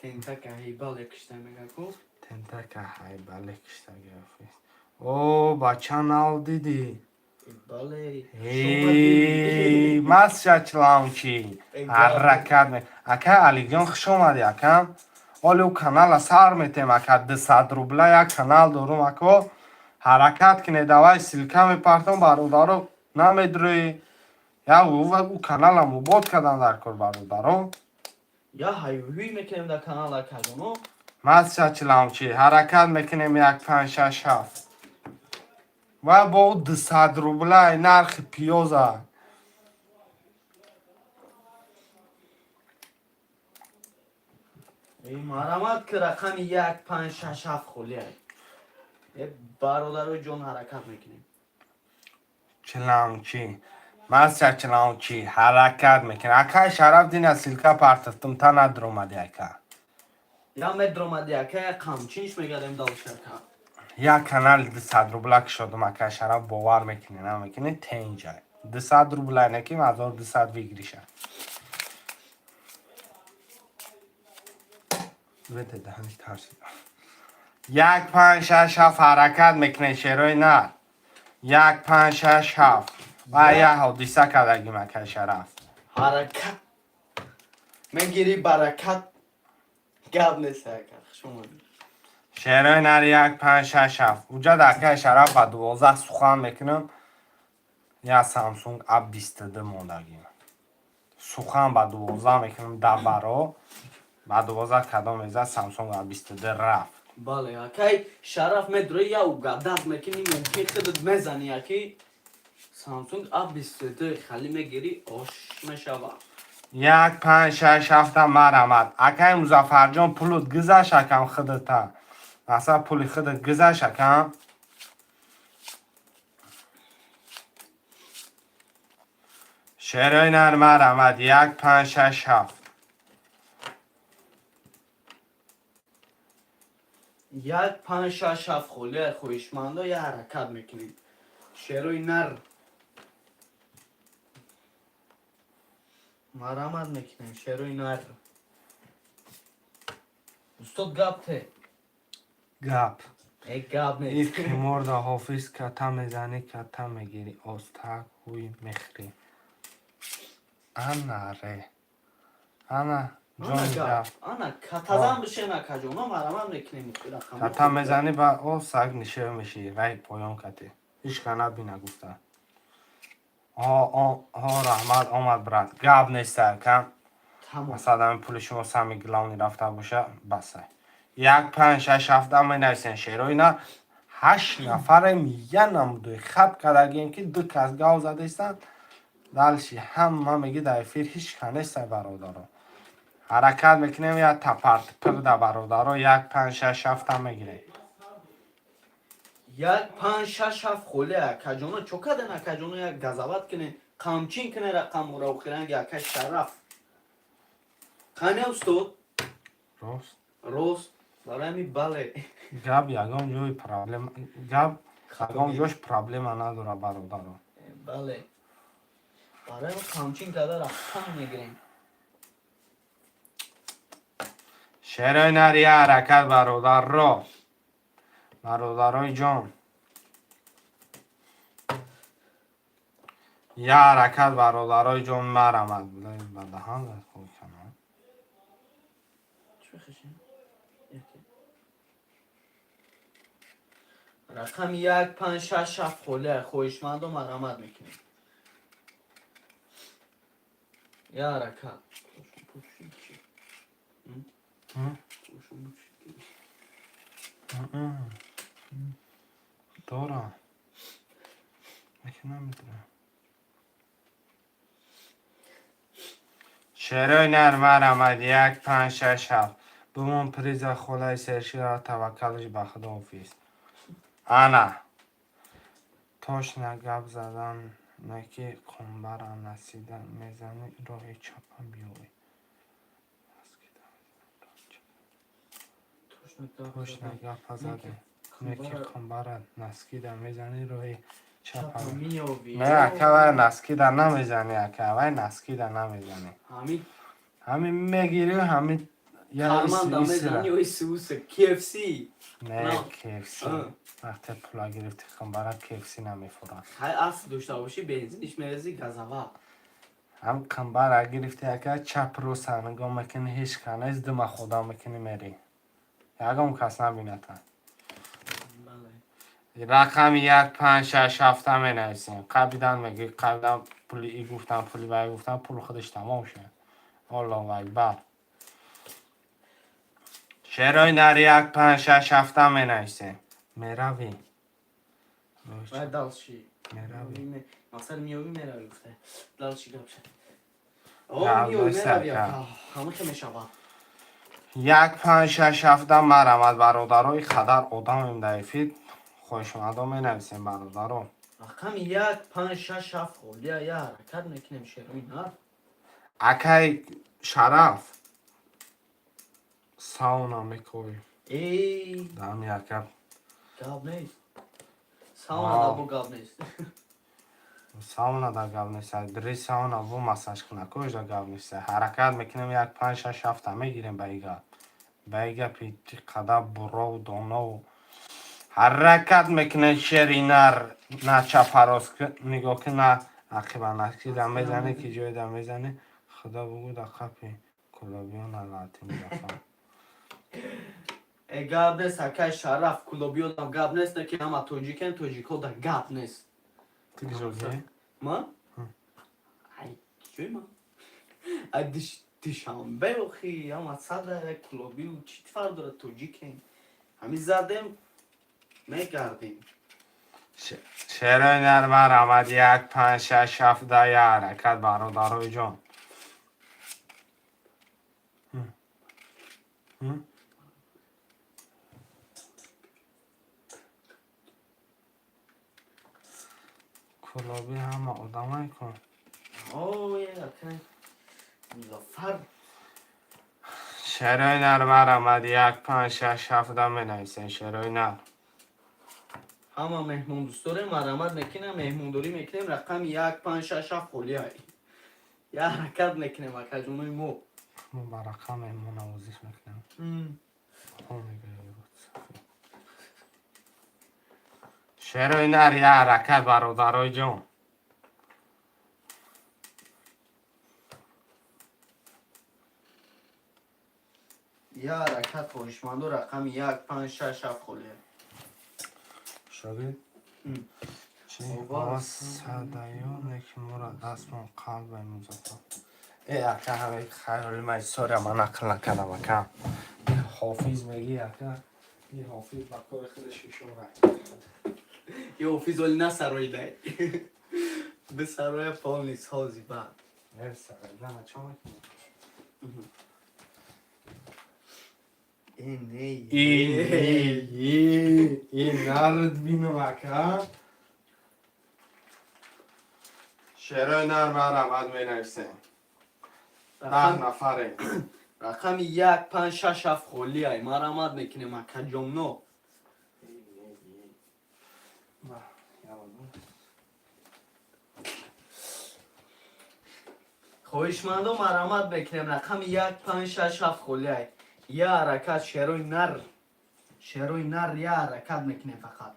Тентака ҳей бале кишта мега ку. Тентака ҳай бале кишта гирифт. О, бача, нав дидӣ. Бале. Эй, масша чламчи. Ҳаракат ме. Ака Алиҷон, хуш омадӣ, акам. Оли ӯ канала сар метем, ака, 200 рубла як канал дорум, ако. Ҳаракат кине, давай, ссылка мепартом, бародаро, намедурӣ. Я ӯ каналам обод кардан дар кор, бародаро. Я ҳайвҳуй мекунем дар канал, акаҷоно. Мастя чиламчи, ҳаракат мекунем, як, панҷ, шаш, ҳафт ва бо 200 рубла нархи пиёза. Марамат, ки рақами як, панҷ, шаш, ҳафт холия. Е, бародарои ҷон, ҳаракат мекунем. Чиламчи, мастя чиламчи, ҳаракат мекунем. Акай Шараф, дина ссылка партифтум, та надромади, ака. Я медромади, ака, я қамчинш мегардем далшака. Як канали 200 рубла кушодум, акай Шараф, бовар мекунӣ, намекунӣ, тенҷа 200 рубла неки 1200 выигрыша. Веде, даҳаниш тарсидам. Як, панҷ, шаш, ҳафт, ҳаракат мекунед, шерои нар. Як, панҷ, шаш, ҳафт ва як ҳодиса кардагим, акай Шараф. Ҳаракат мегирӣ, баракат, гап нест, ака, хуш омадӣ. Шерои нар, як, панҷ, шаш, ҳафт. Уҷа дар акай Шараф ба 12 сухан мекунам. Я Самсунг А 22 мондагим. Сухан ба 12 мекунам, дабаро ба 12 кадом мезад, Самсунг А 22 рафт. Бале, акай Шараф, медрои, я угадать мекунӣ, мумкин худат мезанӣ, аки Самсунг А 22 хали мегирӣ, ош мешава. Як, панҷ, шаш, ҳафта, марамад. Акай Музаффарҷон, пулут гузашт, акам, худата. Масалан, пули худат гузашт, акам. Шерои нар, марамад, як, панҷ, шаш, ҳафт. Як, панҷ, шаш, ҳафт холия, хоҳишмандо, я ҳаракат мекунем, шерои нар, марамат мекунем, шерои нар. Устод, гап те. Гап. Э, гап И нест. қиморда ҳофиз, ката мезанӣ, ката мегирӣ, остак ҳуй мехӯрӣ. Ана ре. Ана Ана ҷони гап. гап. Ана катазан бишен, акаҷоно, марамат мекунем рақами. Ката мезанӣ, ба о саг нишев мешӣ, вай поён кати. Ҳеч ка набина гуфта. Ҳо, раҳмат, омад, брат. Гап нест, акам. Тамом. Масалан, ҳамин пули шумо самый главный рафта боша, басай. Як, панҷ, шаш, ҳафта менависен, шерои на. Ҳашт нафарем, я намудои хат кардагием, ки ду кас гав задаистанд. Дальше ҳама меги дар эфир ҳеч ка нестай, бародаро. Ҳаракат мекунем, я тапарт пирда, бародаро, як, панҷ, шаш, ҳафта мегирем. Як, панҷ, шаш, ҳафт холия, акаҷоно. Чо карден, акаҷоно? Як газават кунен, қамчин куне рақамора охиранги ака Шараф. Қане, устод? Рост. Рост, барои ҳамин, бале. Гап ягон ҷои проблема, гап ягон ҷош проблема надора, бародаро. Бале, барои ҳамин қамчин карда рақам мегирем. Шерои нар, я ҳаракат, бародарро. Бародарои ҷон. Я ҳаракат, бародарои ҷон, марамад. Ба даҳан зад хуй канам. Чӣ бихешем? Яке. Рақами як, панҷ, шаш, ҳафт холия, хоҳишмандо, марамат мекунем, я ҳаракат. М? Дорам. Яке намедонам. Шерои нар, марамад, як, панҷ, шаш, ҳафт. Бумон приза холаи сершира, таваккалш ба Худоҳофиз. Ана. Точно гап задан не, ки қумбара насида мезанӣ, роҳи чапа биёй. Точно гапа заде. Не ки қумбара наскида мезанӣ, роҳи чапа. Не, ака, вай наскида намезанӣ, ака, вай наскида намезанӣ. Ҳамин. Ҳамин мегирӣ, ҳамин Карманда мезанӣ, ой, суса KFC. Не, KFC. Вақте пула гирифти, қумбара KFC намефурад. Хай, асл дошта бошӣ, бензиниш мерези, газава. Ҳам қумбара гирифти, ака, чап роста нигоҳ мекунӣ, ҳеҷ ка нест, дума худо мекунӣ, мерӣ. Ягон кас набината. Рақами як, панҷ, шаш, ҳафта менависем. Қабидан мегӣ, қабидан. Пули и гуфтан, пули вай гуфтан, пул худаш тамом шуд. Аллоҳу акбар. Шерои нар як, панҷ, шаш, ҳафта менависем. Меравӣ. Вай дальше. Меравӣ. Мақсад миёвӣ, меравӣ гуфта. Дальше гап ша. Гап О, миёвӣ, нест, меравӣ, ака. ака. Ҳама мешавад. Як, панҷ, шаш, ҳафта, марамад, бародарои қадар одамем дар эфир, хоҳишмандо менависем, бародаро. Рақами як, панҷ, шаш, ҳафт холия, я ҳаракат мекунем, шерои нар. Акай Шараф, сауна мекоӣ? Эй, дами ака. Гап нест. Сауна да бо гап нест. Сауна да гап нест, дри сауна ву массаж кунакош да гап нест. Ҳаракат мекунем, як, панҷ, шаш, ҳафта мегирем ба и гап, ба и гапи қадар бурову донову ҳаракат мекунем. Шери нар на чапарост нигоҳ кун, на ақиба наки да мезане, ки ҷое да мезане. Худо бугӯ, да қапи кулобиёна лаъти Музаффар. Э, гап нест, акай Шараф, кулобиёдам гап нест, ки ҳама тоҷикен, тоҷикҳо да гап нест. Ту киҷогӣ? Ма? Ай, ҷои ма? Ай, Душанбе, охи, ҳама сада кулобиу чӣ фарқ дорад, тоҷикен. Ҳами задем, мегардем. Шерои нар, марамад, як, панҷ, шаш, ҳафт да я ҳаракат, бародарои ҷон. М? Кулобӣ ҳама одамай кун. Ой, акай Музаффар. Шерои нар, марамад, як, панҷ, шаш, ҳафт да менависем, шерои нар. Ҳама меҳмондӯстдорем, марамат мекунем, меҳмондорӣ мекунем. Рақами як, панҷ, шаш, ҳафт холия, я ҳаракат мекунем, акаҷонои мо. Мо ба рақам меҳмоннавозиш мекунем. Ҳо, мегӯяд. Шерои нар, я ҳаракат, бародарои ҷон. Я ҳаракат, хоҳишмандо, рақами як, панҷ, шаш, ҳафт холия. Шогирд. Чи? Овоз. Овоз садаёне ки моро дастмон қалбай Музаффар. Э, ака, ҳамаи хаёли ман история ман нақл накардам, ака. И ҳофиз мегӣ, ака. И ҳофиз ба кори худаш ишора. Ё ҳофиз оли насароидай, бисароя полный сози баъд. Э, сараида чо мекунӣ? Э, не. И нард бинам, ака. Шерои нар, марамад, менависем. 10 нафаре. Рақами як, панҷ, шаш, ҳафт холиай, марамат мекунем, акаҷонно. Ба, ялла. Хоҳишмандо, марамат мекунем, рақами як, панҷ, шаш, ҳафт холиай, я ҳаракат, шерои нар, шерои нар, я ҳаракат мекунем фақат.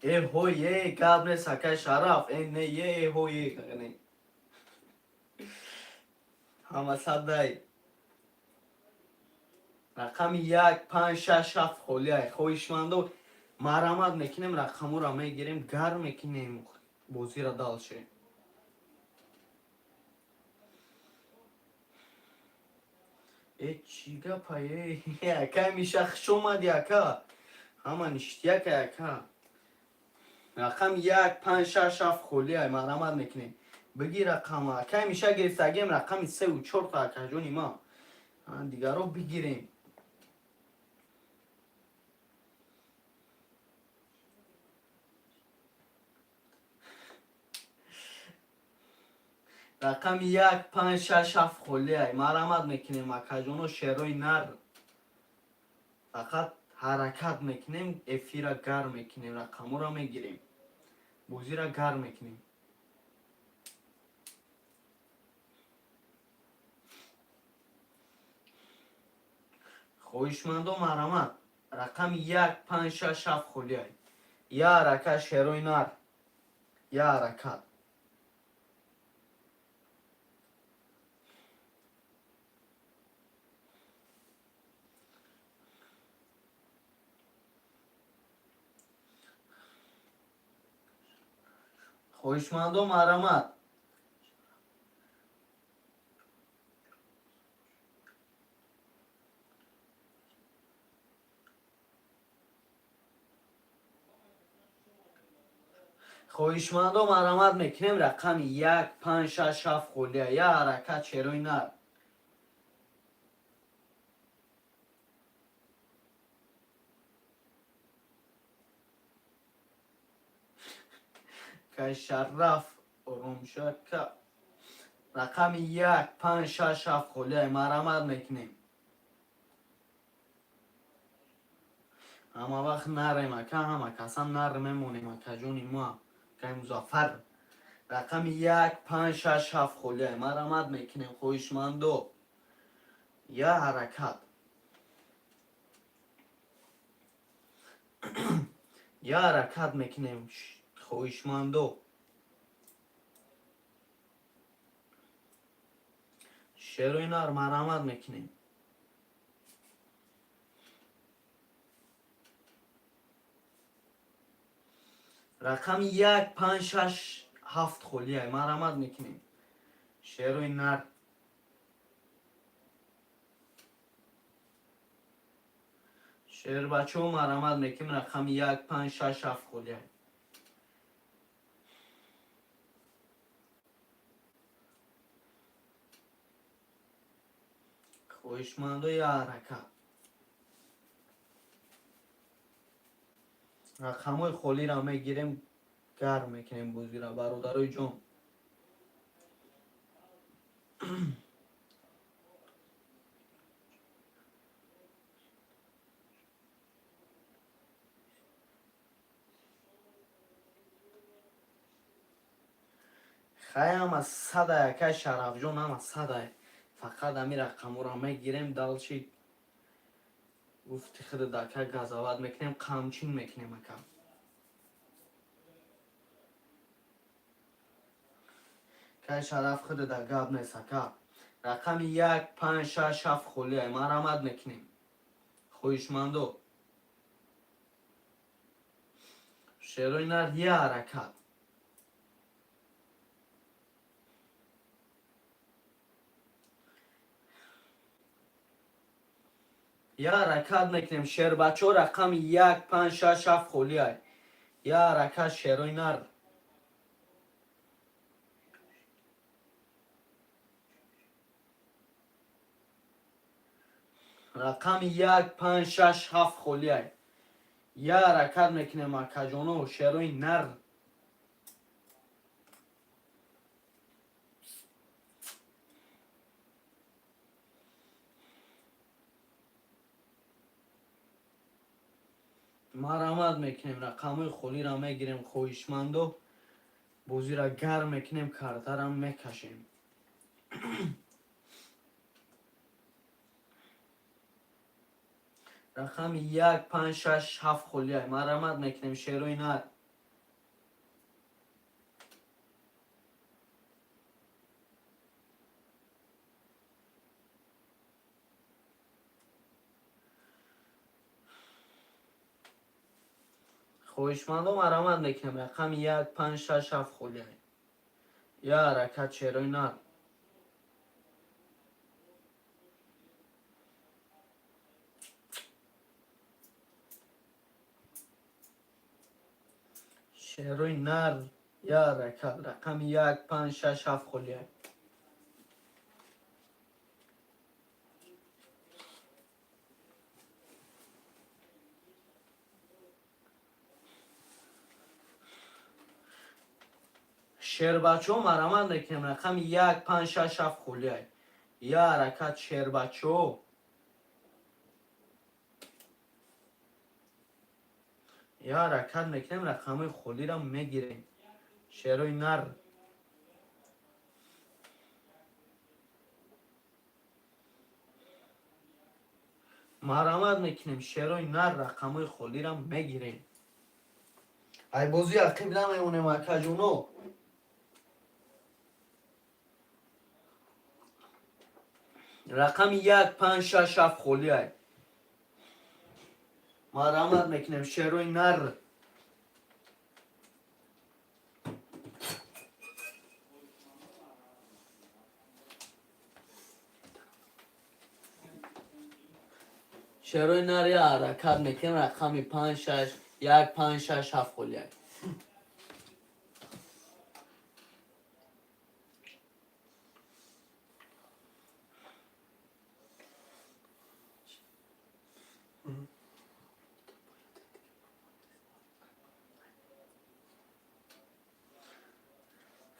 Э, ҳой, э, гап нест, акай Шараф, э, не, е, ҳой, э, не, ҳама садай. Рақами як, панҷ, шаш, ҳафт холиай, хоҳишмандо, марамат мекунем, рақаморо мегирем, гарм мекунем бозира дальше. Э, чӣ гапа, э, акай Миша, хуш омадӣ, ака, ҳама ништяк, ака. Рақами як, панҷ, шаш, ҳафт холиай, марамат мекунем, бигир рақама, акай Миша. Гирифтагем рақами сеу чорта, акаҷони ма. А, дигаро бигирем. Рақами як, панҷ, шаш, ҳафт холиай, марамат мекунем, акаҷоно, шерои нар, фақат ҳаракат мекунем, эфира гарм мекунем, рақаморо мегирем, бозира гарм мекунем. Хоҳишмандо, марамат, рақами як, панҷ, шаш, ҳафт холиай, я ҳаракат, шерои нар, я ҳаракат. Хоҳишмандо, марҳамат. Хоҳишмандо, марҳамат мекунем. Рақами 1, 5, 6, 7 холия. Я ҳаракат, шерои нар. Кай Шараф оромшака. Рақами 1, 5, 6, 7 холия, марҳамат мекунем. Ҳама вақт нарем, ака, ҳама касам нар мемонем, акаҷони ма, кай Музаффар. Рақами 1, 5, 6, 7 холия, марҳамат мекунем, хоҳишмандо. Я ҳаракат, я ҳаракат мекунем, хоҳишмандо. Шерои нар, марҳамат мекунем. Рақами 1, 5, 6, 7 холия, марҳамат мекунем, шерои нар. Шербачаҳо, марҳамат мекунем. Рақами 1, 5, 6, 7 холия. Хоҳишмандо, я ҳаракат. Рақамҳои холиро мегирем, гарм мекунем бозира, бародарои ҷон. Хай, ҳама садай, акай Шарафҷон, ҳама садай. Фақат ами рақамҳоро мегирем, дальше гуфти худ, ака, газават мекунем, қамчин мекунем, ака. Кай Шараф, худда гап нест, ака. Рақами 1, 5, 6, 7 холия, марҳамат мекунем, хоҳишмандо. Шерои нар, я ҳаракат. Я ҳаракат мекунем, шербачаҳо. Рақами 1, 5, 6, 7 холия. Я ҳаракат, шерои нар. Рақами 1, 5, 6, 7 холия. Я ҳаракат мекунем, акаҷоно, шерои нар. Марҳамат мекунем, рақамҳои холиро мегирем, хоҳишмандо. Бозиро гарм мекунем, картарам мекашем. Рақами 1, 5, 6, 7 холия, марҳамат мекунем, шерои нар. Хоҳишмандо, марҳамат мекунем. Рақами 1, 5, 6, 7 холия. Я ҳаракат, шерои нар. Шерои нар, я ҳаракат. Рақами 1, 5, 6, 7 холия. Шербачаҳо, марҳамат мекунем. Рақами 1, 5, 6, 7 холия. Я ҳаракат, шербачаҳо. Я ҳаракат мекунем, рақамҳои холиро мегирем, шерои нар. Марҳамат мекунем, шерои нар, рақамҳои холиро мегирем. Ай бозӣ ақиб намемонем, акаҷоно. Рақами 1, 5, 6, 7 холия, марҳамат мекунем, шерои нар. Шерои нар я ҳаракат мекунем, рақами 5, 6, 1, 5, 6, 7 холияй.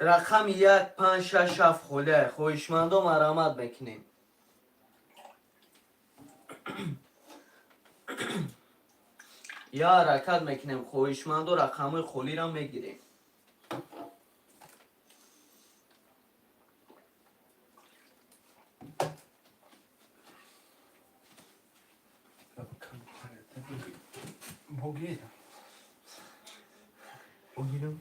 Рақами 1, 5, 6, 7 холияй. Хоҳишмандо, марамат мекунем. Я ҳаракат мекунем, хоҳишмандо, рақамҳои холиро мегирем. Богир. Богирам.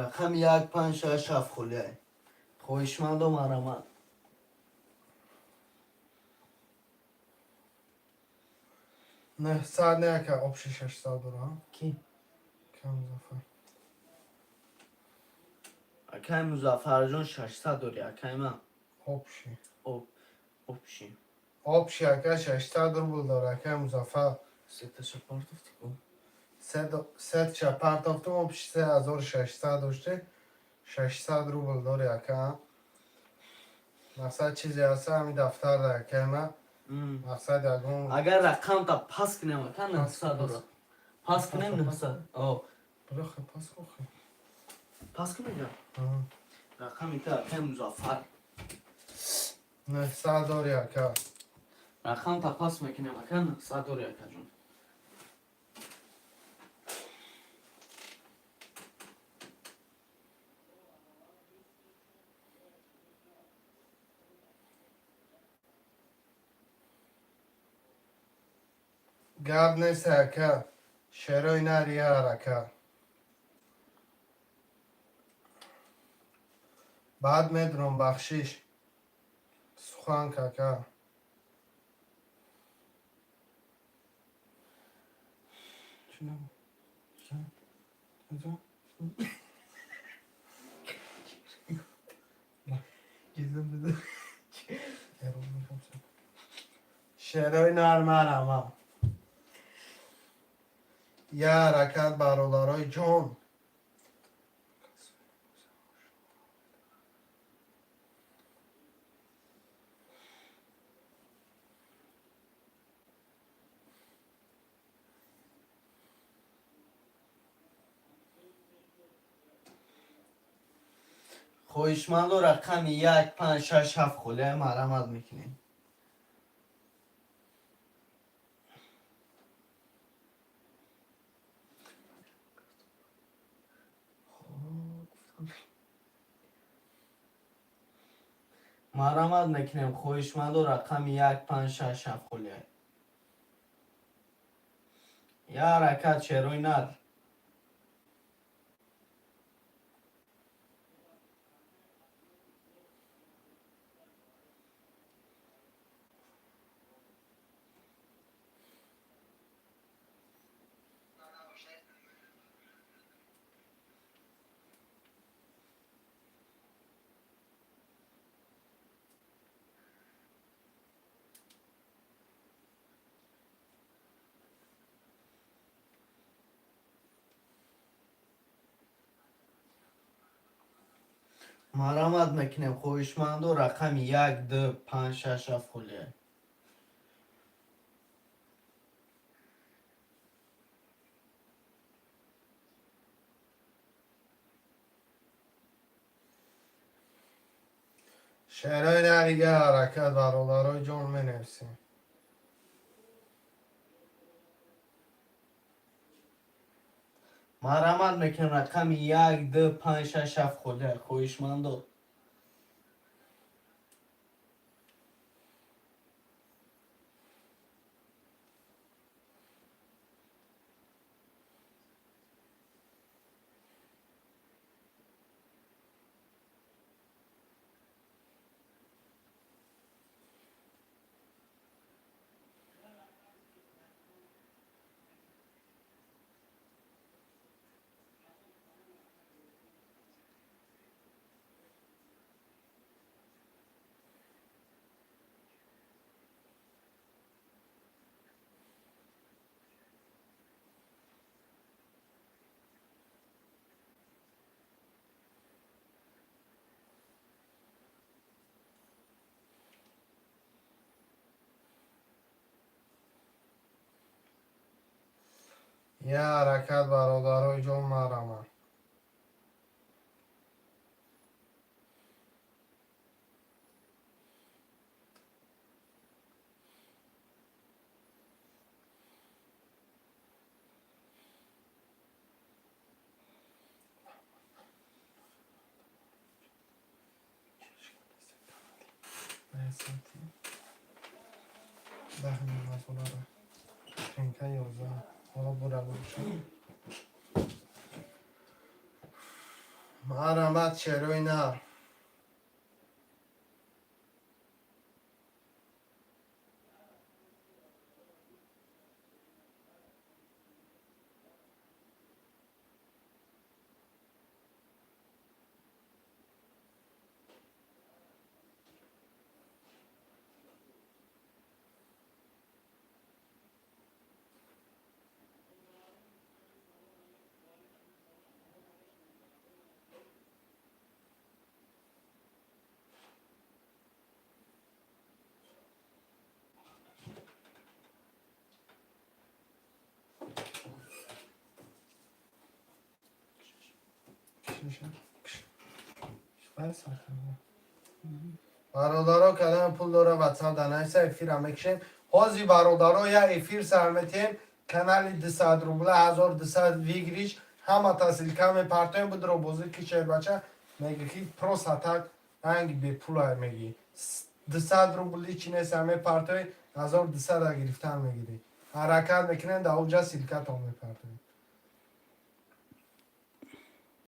Рақами 1, 5, 6, 7 холияй. Хоҳишмандо, марамат. 900 не, ака, общий 600 дора. Ки? Ка Музаффар. Акай Музаффарҷон, 600 дори, акай ман. Общий. Общий. Общий, ака, 600 рубл дора, ака Музаффар. Сеташа партофти ку? Сетша партофтум, общий 3600 доште. 600 рубл дори, ака. Мақсад, чизе ҳаста, ҳами дафтар да, акай ма. Мақсад, ягон Агар рақамта пас кунем, ака, 900 дора. Пас кунем, 900. О, Бирохе, пас хохе. Пас кунем. Рақами та, акай Музаффар. 900 дори, ака. Рақамта пас мекунем, ака, 900 дори, акаҷон. Гап нест, ака. Шерои нар яр, ака. Баъд медурам, бахшиш. Сухан, кака. Чӣ набуд? Чӣ? Чӣ? Гизам. Эрон мекам сен. Шерои нар марама. Я ҳаракат, бародарои ҷон. Хоҳишмандо, рақами 1, 5, 6, 7 холияй, марамат мекунем. Марамат мекунем, хоҳишмандо, рақами 1, 5, 6, 7 холияй. Я ҳаракат, шерои нар. Марамат мекунем, хоҳишмандо, рақами 1, 2, 5, 6, 7 холияй. Шерои нар я ҳаракат, бародарои ҷон, менависем. Марамат мекунем, рақами 1, 2, 5, 6, 7 холияй, хоҳишмандо. Я ҳаракат, бародарои ҷон, марама. Тринка 11 ҳоло бура бошад. Марҳамат, шерои нар. Бародаро, кадаме пул дора, ватсап да нависа, эфира мекушем. Ҳози, бародаро, я эфир сар метиҳем. Канали 200 рубла, 1200 выигрыш, ҳамата ссылка мепартоем. Будро бозӣ ки, шербача меги, ки просто так ранги бепула меги. 200 рубли чи нест, мепартои, 1200 гирифтан мегирӣ. Ҳаракат мекунем, да уҷа ссылка тон мепартоем.